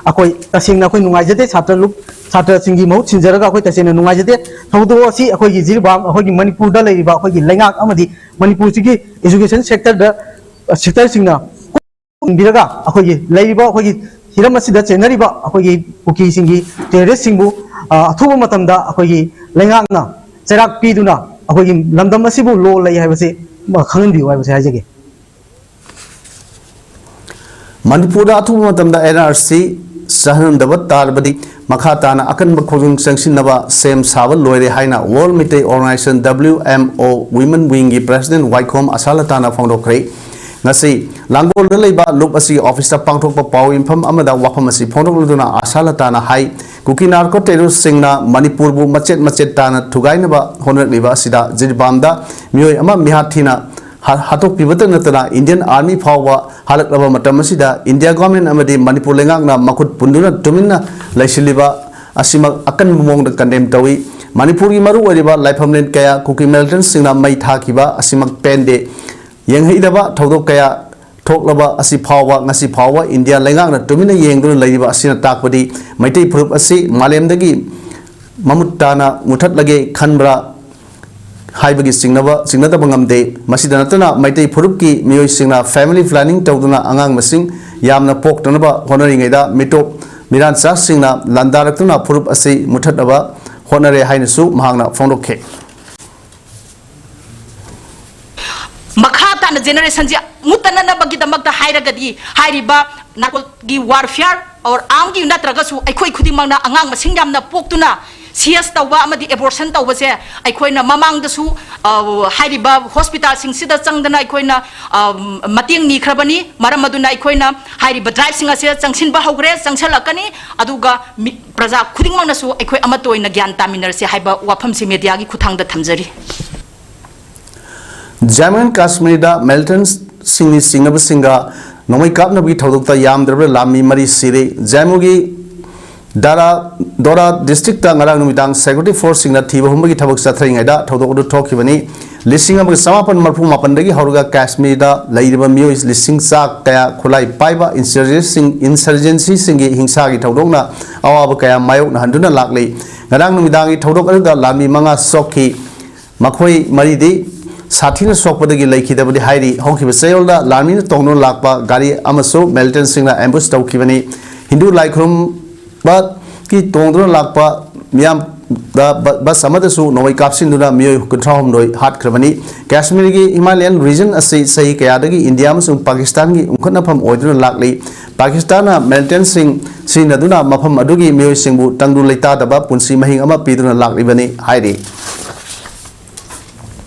ꯑꯩꯈꯣꯏ ꯇꯁꯦꯡꯅ ꯑꯩꯈꯣꯏ ꯅꯨꯡꯉꯥꯏꯖꯗꯦ꯫ ꯁꯥꯇ꯭ꯔ ꯂꯨꯞ-, ꯁꯥꯇ꯭ꯔꯁꯤꯡꯒꯤ ꯃꯍꯨꯠ ꯁꯤꯟꯖꯔꯒ ꯑꯩꯈꯣꯏ ꯇꯁꯦꯡꯅ ꯅꯨꯡꯉꯥꯏꯖꯗꯦ꯫ ꯊꯧꯗꯣꯛ ꯑꯁꯤ ꯑꯩꯈꯣꯏꯒꯤ ꯖꯤꯔꯤꯕꯥꯝ, ꯑꯩꯈꯣꯏꯒꯤ ꯃꯅꯤꯄꯨꯔꯗ ꯂꯩꯔꯤꯕ ꯑꯩꯈꯣꯏꯒꯤ ꯂꯩꯉꯥꯛ ꯑꯃꯗꯤ ꯃꯅꯤꯄꯨꯔꯁꯤꯒꯤ education sectorꯗ, sectorꯁꯤꯡꯅ ꯈꯨꯝꯕꯤꯔꯒ ꯑꯩꯈꯣꯏꯒꯤ ꯂꯩꯔꯤꯕ ꯑꯩꯈꯣꯏꯒꯤ ꯍꯤꯔꯝ ꯑꯁꯤꯗ ꯆꯦꯟꯅꯔꯤꯕ ꯑꯩꯈꯣꯏꯒꯤ ꯀꯨꯀꯤꯁꯤꯡꯒꯤ terroristꯁꯤꯡꯕꯨ, ꯑ, ꯑꯊꯨꯕ ꯃꯇꯝꯗ ꯑꯩꯈꯣꯏꯒꯤ ꯂꯩꯉꯥꯛꯅ ꯆꯩꯔꯥꯛ ꯄꯤꯗꯨꯅ ꯑꯩꯈꯣꯏꯒꯤ ꯂꯝꯗꯝ ꯑꯁꯤꯕꯨ law ꯂꯩ ꯍꯥꯏꯕꯁꯤ, ꯑ, ꯈꯪꯍꯟꯕꯤꯌꯨ ꯍꯥꯏꯕꯁꯤ ꯍꯥꯏꯖꯒꯦ꯫ ꯃꯅꯤꯄꯨꯔꯗ ꯑꯊꯨꯕ ꯃꯇꯝꯗ N R C ꯆꯠꯍꯟꯗꯕ ꯇꯥꯔꯕꯗꯤ ꯃꯈꯥ ꯇꯥꯅ ꯑꯀꯟꯕ ꯈꯣꯡꯖꯪ ꯆꯪꯁꯤꯟꯅꯕ ꯁꯦꯝ ꯁꯥꯕ ꯂꯣꯏꯔꯦ ꯍꯥꯏꯅ World Meitei Organization, W M O, Women Wingꯒꯤ President ꯋꯥꯏꯈꯣꯝ ꯑꯁꯥꯂꯇꯥꯅ ꯐꯣꯡꯗꯣꯛꯈ꯭ꯔꯦ꯫ ꯉꯁꯤ ꯂꯥꯡꯒꯣꯜꯗ ꯂꯩꯕ ꯂꯨꯞ ꯑꯁꯤꯒꯤ officeꯇ ꯄꯥꯡꯊꯣꯛꯄ ꯄꯥꯎ ꯃꯤꯐꯝ ꯑꯃꯗ ꯋꯥꯐꯝ ꯑꯁꯤ ꯐꯣꯡꯗꯣꯛꯂꯗꯨꯅ ꯑꯁꯥꯂꯇꯥꯅ ꯍꯥꯏ, ꯀꯨꯀꯤ narco terroristꯁꯤꯡꯅ ꯃꯅꯤꯄꯨꯔꯕꯨ ꯃꯆꯦꯠ ꯃꯆꯦꯠ ꯇꯥꯅ ꯊꯨꯒꯥꯏꯅꯕ ꯍꯣꯠꯅꯔꯛꯂꯤꯕ ꯑꯁꯤꯗ ꯖꯤꯔꯤꯕꯥꯝꯗ ꯃꯤꯑꯣꯏ ꯑꯃ ꯃꯤꯍꯥꯠ ꯊꯤꯅ ꯍꯥ-, ꯍꯥꯠꯇꯣꯛꯄꯤꯕꯇ ꯅꯠꯇꯅ Indian Army ꯐꯥꯎꯕ ꯍꯜꯂꯛꯂꯕ ꯃꯇꯝ ꯑꯁꯤꯗ India government ꯑꯃꯗꯤ ꯃꯅꯤꯄꯨꯔ ꯂꯩꯉꯥꯛꯅ ꯃꯈꯨꯠ ꯄꯨꯟꯗꯨꯅ ꯇꯨꯃꯤꯟꯅ ꯂꯩꯁꯤꯜꯂꯤꯕ ꯑꯁꯤꯃꯛ ꯑꯀꯟꯕ ꯃꯑꯣꯡꯗ condemn ꯇꯧꯏ꯫ ꯃꯅꯤꯄꯨꯔꯒꯤ ꯃꯔꯨꯑꯣꯏꯔꯤꯕ ꯂꯥꯏꯐꯝꯂꯦꯟ ꯀꯌꯥ ꯀꯨꯀꯤ militantꯁꯤꯡꯅ ꯃꯩ ꯊꯥꯈꯤꯕ ꯑꯁꯤꯃꯛ ꯄꯦꯟꯗꯦ꯫ ꯌꯦꯡꯍꯩꯗꯕ ꯊꯧꯗꯣꯛ ꯀꯌꯥ ꯊꯣꯛꯂꯕ ꯑꯁꯤ ꯐꯥꯎꯕ, ꯉꯁꯤ ꯐꯥꯎꯕ ꯏꯟꯗꯤꯌꯥ ꯂꯩꯉꯥꯛꯅ ꯇꯨꯃꯤꯟꯅ ꯌꯦꯡꯗꯨꯅ ꯂꯩꯔꯤꯕ ꯑꯁꯤꯅ ꯇꯥꯛꯄꯗꯤ ꯃꯩꯇꯩ ꯐꯨꯔꯨꯞ ꯑꯁꯤ ꯃꯥꯂꯦꯝꯗꯒꯤ ꯃꯃꯨꯠ ꯇꯥꯅ ꯃꯨꯊꯠꯂꯒꯦ ꯈꯟꯕ꯭ꯔꯥ ꯍꯥꯏꯕꯒꯤ ꯆꯤꯡꯅꯕ, ꯆꯤꯡꯅꯗꯕ ꯉꯝꯗꯦ꯫ ꯃꯁꯤꯗ ꯅꯠꯇꯅ ꯃꯩꯇꯩ ꯐꯨꯔꯨꯞꯀꯤ ꯃꯤꯑꯣꯏꯁꯤꯡꯅ family planning ꯇꯧꯗꯨꯅ ꯑꯉꯥꯡ ꯃꯁꯤꯡ ꯌꯥꯝꯅ ꯄꯣꯛꯇꯅꯕ ꯍꯣꯠꯅꯔꯤꯉꯩꯗ ꯃꯤꯇꯣꯞ ꯃꯤꯔꯥꯟꯆꯥꯁꯤꯡꯅ ꯂꯥꯟꯗꯥꯔꯛꯇꯨꯅ ꯐꯨꯔꯨꯞ ꯑꯁꯤ ꯃꯨꯊꯠꯅꯕ ꯍꯣꯠꯅꯔꯦ ꯍꯥꯏꯅꯁꯨ ꯃꯍꯥꯛꯅ ꯐꯣꯡꯗꯣꯛꯈꯤ꯫ ꯃꯈꯥ ꯇꯥꯅ generationꯁꯦ ꯃꯨꯠꯇꯅꯅꯕꯒꯤꯗꯃꯛꯇ ꯍꯥꯏꯔꯒꯗꯤ, ꯍꯥꯏꯔꯤꯕ ꯅꯥꯔꯀꯣꯜꯒꯤ warfare or armꯒꯤ ꯅꯠꯇ꯭ꯔꯒꯁꯨ ꯑꯩꯈꯣꯏ ꯈꯨꯗꯤꯡꯃꯛꯅ ꯑꯉꯥꯡ ꯃꯁꯤꯡ ꯌꯥꯝꯅ ꯄꯣꯛꯇꯨꯅ ꯁꯤꯑꯦꯁ ꯇꯧꯕ ꯑꯃꯗꯤ abortion ꯇꯧꯕꯁꯦ ꯑꯩꯈꯣꯏꯅ ꯃꯃꯥꯡꯗꯁꯨ, ꯑ, ꯍꯥꯏꯔꯤꯕ hospitalꯁꯤꯡꯁꯤꯗ ꯆꯪꯗꯅ ꯑꯩꯈꯣꯏꯅ, ꯑ, ꯃꯇꯦꯡ ꯅꯤꯈ꯭ꯔꯕꯅꯤ꯫ ꯃꯔꯝ ꯑꯗꯨꯅ ꯑꯩꯈꯣꯏꯅ ꯍꯥꯏꯔꯤꯕ driveꯁꯤꯡ ꯑꯁꯦ ꯆꯪꯁꯤꯟꯕ ꯍꯧꯈ꯭ꯔꯦ, ꯆꯪꯁꯤꯜꯂꯛꯀꯅꯤ꯫ ꯑꯗꯨꯒ ꯃꯤ-, ꯄ꯭ꯔꯖꯥ ꯈꯨꯗꯤꯡꯃꯛꯅꯁꯨ ꯑꯩꯈꯣꯏ ꯑꯃꯠꯇ ꯑꯣꯏꯅ ꯒ꯭ꯌꯥꯟ ꯇꯥꯃꯤꯟꯅꯔꯁꯤ ꯍꯥꯏꯕ ꯋꯥꯐꯝꯁꯤ mediaꯒꯤ ꯈꯨꯠꯊꯥꯡꯗ ꯊꯝꯖꯔꯤ꯫ Jammu and Kashmirꯗ militantꯁꯤꯡꯅ ꯆꯤꯡꯅꯕꯁꯤꯡꯒ ꯅꯣꯡꯃꯩ ꯀꯥꯞꯅꯕꯒꯤ ꯊꯧꯗꯣꯛꯇ ꯌꯥꯝꯗ꯭ꯔꯕꯗ ꯂꯥꯟꯃꯤ ꯃꯔꯤ ꯁꯤꯔꯦ꯫ Jammuꯒꯤ ꯗꯥꯔꯥ, ꯗꯣꯔꯥ districtꯇ ꯉꯔꯥꯡ ꯅꯨꯃꯤꯗꯥꯡ security forceꯁꯤꯡꯅ ꯊꯤꯕ ꯍꯨꯝꯕꯒꯤ ꯊꯕꯛ ꯆꯠꯊꯔꯤꯉꯩꯗ ꯊꯧꯗꯣꯛ ꯑꯗꯨ ꯊꯣꯛꯈꯤꯕꯅꯤ꯫ ꯂꯤꯁꯤꯡ ꯑꯃꯒ ꯆꯃꯥꯄꯟ ꯃꯔꯐꯨ ꯃꯥꯄꯟꯗꯒꯤ ꯍꯧꯔꯒ ꯀꯥꯁꯃꯤꯔꯗ ꯂꯩꯔꯤꯕ ꯃꯤꯑꯣꯏ ꯂꯤꯁꯤꯡ ꯆꯥ ꯀꯌꯥ ꯈꯨꯠꯂꯥꯏ ꯄꯥꯏꯕ insurgencyꯁꯤꯡ, insurgencyꯁꯤꯡꯒꯤ ꯍꯤꯡꯁꯥꯒꯤ ꯊꯧꯗꯣꯛꯅ ꯑꯋꯥꯕ ꯀꯌꯥ ꯃꯥꯌꯣꯛꯅꯍꯟꯗꯨꯅ ꯂꯥꯛꯂꯤ꯫ ꯉꯔꯥꯡ ꯅꯨꯃꯤꯗꯥꯡꯒꯤ ꯊꯧꯗꯣꯛ ꯑꯗꯨꯗ ꯂꯥꯟꯃꯤ ꯃꯉꯥ ꯁꯣꯛꯈꯤ꯫ ꯃꯈꯣꯏ ꯃꯔꯤꯗꯤ ꯁꯥꯊꯤꯅ ꯁꯣꯛꯄꯗꯒꯤ ꯂꯩꯈꯤꯗꯕꯗꯤ ꯍꯥꯏꯔꯤ꯫ ꯍꯧꯈꯤꯕ ꯆꯌꯣꯜꯗ ꯂꯥꯟꯃꯤꯅ ꯇꯣꯡꯗꯨꯅ ꯂꯥꯛꯄ ꯒꯥꯔꯤ ꯑꯃꯁꯨ militantꯁꯤꯡꯅ ambush ꯇꯧꯈꯤꯕꯅꯤ꯫ ꯍꯤꯟꯗꯨ ꯂꯥꯏ ꯈꯨꯔꯨꯝꯕꯒꯤ ꯇꯣꯡꯗꯨꯅ ꯂꯥꯛꯄ ꯃꯤꯌꯥꯝꯗ ꯕ-, bus ꯑꯃꯗꯁꯨ ꯅꯣꯡꯃꯩ ꯀꯥꯞꯁꯤꯟꯗꯨꯅ ꯃꯤꯑꯣꯏ ꯀꯨꯟꯊ꯭ꯔꯥ ꯍꯨꯝꯗꯣꯏ ꯍꯥꯠꯈ꯭ꯔꯕꯅꯤ꯫ ꯀꯥꯁꯃꯤꯔꯒꯤ Himalayan region ꯑꯁꯤ ꯆꯍꯤ ꯀꯌꯥꯗꯒꯤ ꯏꯟꯗꯤꯌꯥ ꯑꯃꯁꯨꯡ ꯄꯥꯀꯤꯁꯇꯥꯟꯒꯤ ꯎꯪꯈꯠꯅꯐꯝ ꯑꯣꯏꯗꯨꯅ ꯂꯥꯛꯂꯤ꯫ ꯄꯥꯀꯤꯁꯇꯥꯟꯅ militantꯁꯤꯡ ꯁꯤꯖꯤꯟꯅꯗꯨꯅ ꯃꯐꯝ ꯑꯗꯨꯒꯤ ꯃꯤꯑꯣꯏꯁꯤꯡꯕꯨ ꯇꯪꯗꯨ ꯂꯩꯇꯥꯗꯕ ꯄꯨꯟꯁꯤ ꯃꯍꯤꯡ ꯑꯃ ꯄꯤꯗꯨꯅ ꯂꯥꯛꯂꯤꯕꯅꯤ ꯍꯥꯏꯔꯤ꯫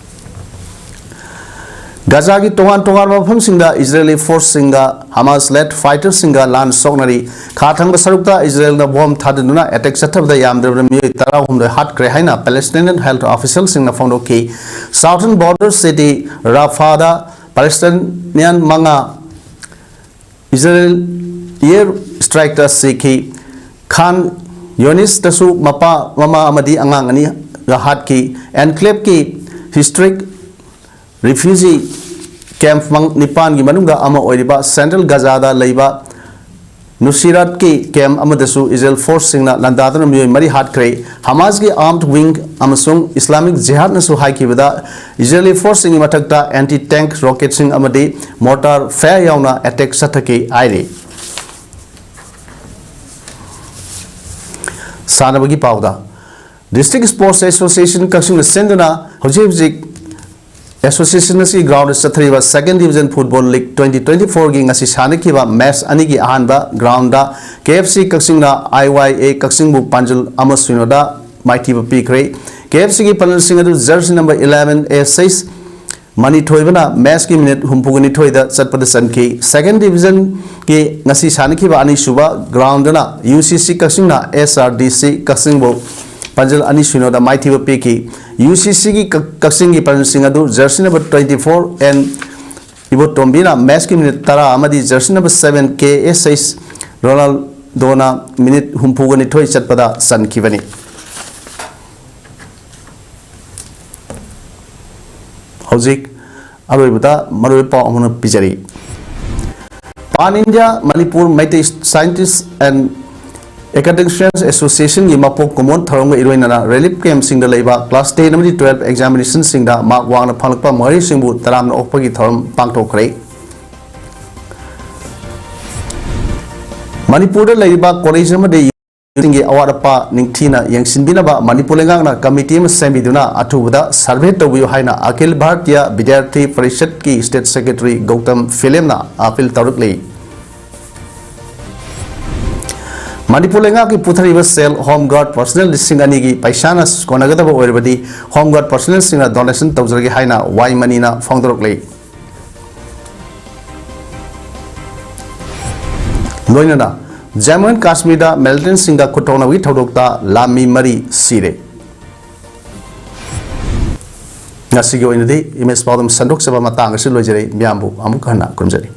ꯒꯥꯖꯥꯒꯤ ꯇꯣꯉꯥꯟ ꯇꯣꯉꯥꯟꯕ ꯃꯐꯝꯁꯤꯡꯗ Israeli forceꯁꯤꯡꯒ Hamas-led fighterꯁꯤꯡꯒ ꯂꯥꯟ ꯁꯣꯛꯅꯔꯤ꯫ ꯈꯥ ꯊꯪꯕ ꯁꯔꯨꯛꯇ ꯏꯖꯔꯦꯜꯅ bomb ꯊꯥꯗꯗꯨꯅ attack ꯆꯠꯊꯕꯗ ꯌꯥꯝꯗ꯭ꯔꯕꯗ ꯃꯤꯑꯣꯏ ꯇꯔꯥꯍꯨꯝꯗꯣꯏ ꯍꯥꯠꯈ꯭ꯔꯦ ꯍꯥꯏꯅ Palestinian health officialꯁꯤꯡꯅ ꯐꯣꯡꯗꯣꯛꯈꯤ꯫ Southern border city Rafahꯗ Palestinian ꯃꯉꯥ Israel air strikeꯇ ꯁꯤꯈꯤ꯫ Khan Younisꯇꯁꯨ ꯃꯄꯥ, ꯃꯃꯥ ꯑꯃꯗꯤ ꯑꯉꯥꯡ ꯑꯅꯤꯒ ꯍꯥꯠꯈꯤ꯫ Enclaveꯀꯤ historic refugee ꯀꯦꯝꯞ ꯃꯪ-, ꯅꯤꯄꯥꯟꯒꯤ ꯃꯅꯨꯡꯗ ꯑꯃ ꯑꯣꯏꯔꯤꯕ ꯁꯦꯟꯇ꯭ꯔꯦꯜ ꯒꯖꯥꯗ ꯂꯩꯕ ꯅꯨꯁꯤꯔꯥꯠꯀꯤ ꯀꯦꯝꯞ ꯑꯃꯗꯁꯨ ꯏꯖꯔꯦꯜ ꯐꯣꯔꯁꯁꯤꯡꯅ ꯂꯥꯟꯗꯥꯗꯨꯅ ꯃꯤꯑꯣꯏ ꯃꯔꯤ ꯍꯥꯠꯈ꯭ꯔꯦ꯫ ꯍꯃꯥꯁꯀꯤ ꯑꯥꯔꯝꯗ ꯋꯤꯡ ꯑꯃꯁꯨꯡ ꯏꯁꯂꯥꯃꯤꯛ ꯖꯤꯍꯥꯗꯅꯁꯨ ꯍꯥꯏꯈꯤꯕꯗ, ꯏꯖꯔꯦꯂꯤ ꯐꯣꯔꯁꯁꯤꯡꯒꯤ ꯃꯊꯛꯇ ꯑꯦꯟꯇꯤ ꯇꯦꯡꯛ ꯔꯣꯀꯦꯠꯁꯤꯡ ꯑꯃꯗꯤ ꯃꯣꯔꯇꯥꯔ ꯐꯌꯥꯔ ꯌꯥꯎꯅ ꯑꯦꯇꯦꯛ ꯆꯠꯊꯈꯤ ꯍꯥꯏꯔꯤ꯫ ꯁꯥꯟꯅꯕꯒꯤ ꯄꯥꯎꯗ, ꯗꯤꯁꯇ꯭ꯔꯤꯛ ꯁ꯭ꯄꯣꯔꯠꯁ ꯑꯦꯁꯣꯁꯤꯌꯦꯁꯟ ꯀꯛꯆꯤꯡꯅ ꯁꯤꯟꯗꯨꯅ ꯍꯧꯖꯤꯛ ꯍꯧꯖꯤꯛ ꯑꯦꯁꯣꯁꯤꯌꯦꯁꯟ ꯑꯁꯤꯒꯤ ꯒ꯭ꯔꯥꯎꯟꯗ ꯆꯠꯊꯔꯤꯕ second division football league twenty twenty ꯐꯣꯔꯒꯤ ꯉꯁꯤ ꯁꯥꯟꯅꯈꯤꯕ ꯃꯦꯆ ꯑꯅꯤꯒꯤ ꯑꯍꯥꯟꯕ ꯒ꯭ꯔꯥꯎꯟꯗ ꯀꯦ ꯑꯦꯐ ꯁꯤ ꯀꯛꯆꯤꯡꯅ ꯑꯥꯏ ꯋꯥꯏ ꯑꯦ ꯀꯛꯆꯤꯡꯕꯨ ꯄꯥꯟꯖꯜ ꯑꯃ ꯁꯤꯅꯣꯗ ꯃꯥꯏꯊꯤꯕ ꯄꯤꯈ꯭ꯔꯦ꯫ ꯀꯦ ꯑꯦꯐ ꯁꯤꯒꯤ ꯄꯥꯟꯖꯜꯁꯤꯡ ꯑꯗꯨ ꯖꯔꯁꯤ ꯅꯝꯕꯔ ꯏꯂꯦꯚꯦꯟ ꯑꯦ ꯁꯤꯛꯁ ꯃꯅꯤꯊꯣꯏꯕꯅ ꯃꯦꯆꯀꯤ ꯃꯤꯅꯤꯠ ꯍꯨꯝꯐꯨꯒ ꯅꯤꯊꯣꯏꯗ ꯆꯠꯄꯗ ꯆꯟꯈꯤ꯫ ꯁꯦꯀꯦꯟ ꯗꯤꯕꯤꯖꯟꯒꯤ ꯉꯁꯤ ꯁꯥꯟꯅꯈꯤꯕ ꯑꯅꯤꯁꯨꯕ ꯒ꯭ꯔꯥꯎꯟꯗꯅ ꯌꯨ ꯁꯤ ꯁꯤ ꯀꯛꯆꯤꯡꯅ ꯑꯦꯁ ꯑꯥꯔ ꯗꯤ ꯁꯤ ꯀꯛꯆꯤꯡꯕꯨ ꯄꯥꯟꯖꯜ ꯑꯅꯤ ꯁꯤꯅꯣꯗ ꯃꯥꯏꯊꯤꯕ ꯄꯤꯈꯤ꯫ ꯌꯨ ꯁꯤ ꯁꯤꯒꯤ ꯀꯛ-, ꯀꯛꯆꯤꯡꯒꯤ ꯄꯥꯟꯖꯜꯁꯤꯡ ꯑꯗꯨ jersey number twenty four N ꯏꯕꯣꯇꯣꯝꯕꯤꯅ ꯃꯦꯆꯀꯤ ꯃꯤꯅꯤꯠ ꯇꯔꯥ ꯑꯃꯗꯤ jersey number seven K S H ꯔꯣꯅꯥꯜꯗꯣꯅ ꯃꯤꯅꯤꯠ ꯍꯨꯝꯐꯨꯒ ꯅꯤꯊꯣꯏ ꯆꯠꯄꯗ ꯆꯟꯈꯤꯕꯅꯤ꯫ ꯍꯧꯖꯤꯛ ꯑꯔꯣꯏꯕꯗ ꯃꯔꯨꯑꯣꯏꯕ ꯄꯥꯎ ꯑꯃꯅ ꯄꯤꯖꯔꯤ꯫ Pan India Manipur Meitei scientists and academicians ꯑꯦꯁꯣꯁꯤꯌꯦꯁꯟꯒꯤ ꯃꯄꯣꯛ ꯀꯨꯝꯑꯣꯟ ꯊꯧꯔꯝꯒ ꯏꯔꯣꯏꯅꯅ ꯔꯤꯂꯤꯐ ꯀꯦꯝꯞꯁꯤꯡꯗ ꯂꯩꯕ ꯀ꯭ꯂꯥꯁ ꯇꯦꯟ ꯑꯃꯗꯤ ꯇꯨꯋꯦꯜꯐ ꯑꯦꯛꯖꯥꯃꯤꯅꯦꯁꯟꯁꯤꯡꯗ ꯃꯥꯔꯛ ꯋꯥꯡꯅ ꯐꯪꯂꯛꯄ ꯃꯍꯩꯔꯣꯏꯁꯤꯡꯕꯨ ꯇꯔꯥꯝꯅ ꯑꯣꯛꯄꯒꯤ ꯊꯧꯔꯝ ꯄꯥꯡꯊꯣꯛꯈ꯭ꯔꯦ꯫ ꯃꯅꯤꯄꯨꯔꯗ ꯂꯩꯔꯤꯕ ꯀꯣꯂꯦꯖ ꯑꯃꯗꯤ ꯁꯤꯡꯒꯤ ꯑꯋꯥꯠ ꯑꯄꯥ ꯅꯤꯡꯊꯤꯅ ꯌꯦꯡꯁꯤꯟꯕꯤꯅꯕ ꯃꯅꯤꯄꯨꯔ ꯂꯩꯉꯥꯛꯅ ꯀꯃꯤꯇꯤ ꯑꯃ ꯁꯦꯝꯕꯤꯗꯨꯅ ꯑꯊꯨꯕꯗ ꯁꯔꯚꯦ ꯇꯧꯕꯤꯌꯨ ꯍꯥꯏꯅ ꯑꯈꯤꯜ ꯚꯥꯔꯇꯤꯌꯥ ꯕꯤꯗ꯭ꯌꯥꯔꯊꯤ ꯄꯔꯤꯁꯠꯀꯤ ꯁ꯭ꯇꯦꯠ ꯁꯦꯀ꯭ꯔꯦꯇꯔꯤ ꯒꯧꯇꯝ ꯐꯤꯂꯦꯝꯅ ꯑꯥꯄꯤꯜ ꯇꯧꯔꯛꯂꯤ꯫ ꯃꯅꯤꯄꯨꯔ ꯂꯩꯉꯥꯛꯀꯤ ꯄꯨꯊꯔꯤꯕ ꯁꯦꯜ ꯍꯣꯝ ꯒꯥꯔꯗ ꯄꯔꯁꯅꯦꯜ ꯂꯤꯁꯤꯡ ꯑꯅꯤꯒꯤ ꯄꯩꯁꯥꯅ ꯀꯣꯟꯅꯒꯗꯕ ꯑꯣꯏꯔꯕꯗꯤ ꯍꯣꯝ ꯒꯥꯔꯗ ꯄꯔꯁꯅꯦꯜꯁꯤꯡꯅ ꯗꯣꯅꯦꯁꯟ ꯇꯧꯖꯔꯒꯦ ꯍꯥꯏꯅ ꯋꯥꯏ ꯃꯅꯤꯅ ꯐꯣꯡꯗꯣꯔꯛꯂꯤ꯫ ꯂꯣꯏꯅꯅ ꯖꯝꯃꯨ ꯑꯦꯟ ꯀꯥꯁꯃꯤꯔꯗ ꯃꯤꯂꯤꯇꯦꯟꯁꯤꯡꯒ ꯈꯨꯠꯊꯣꯛꯅꯕꯒꯤ ꯊꯧꯗꯣꯛꯇ ꯂꯥꯟꯃꯤ ꯃꯔꯤ ꯁꯤꯔꯦ꯫ ꯉꯁꯤꯒꯤ ꯑꯣꯏꯅꯗꯤ ꯏꯃꯦꯖ ꯄꯥꯎꯗꯝ ꯁꯟꯗꯣꯛꯆꯕ ꯃꯇꯥꯡ ꯑꯁꯤ ꯂꯣꯏꯖꯔꯦ꯫ ꯃꯤꯌꯥꯝꯕꯨ ꯑꯃꯨꯛ ꯍꯟꯅ ꯈꯨꯔꯨꯝꯖꯔꯤ꯫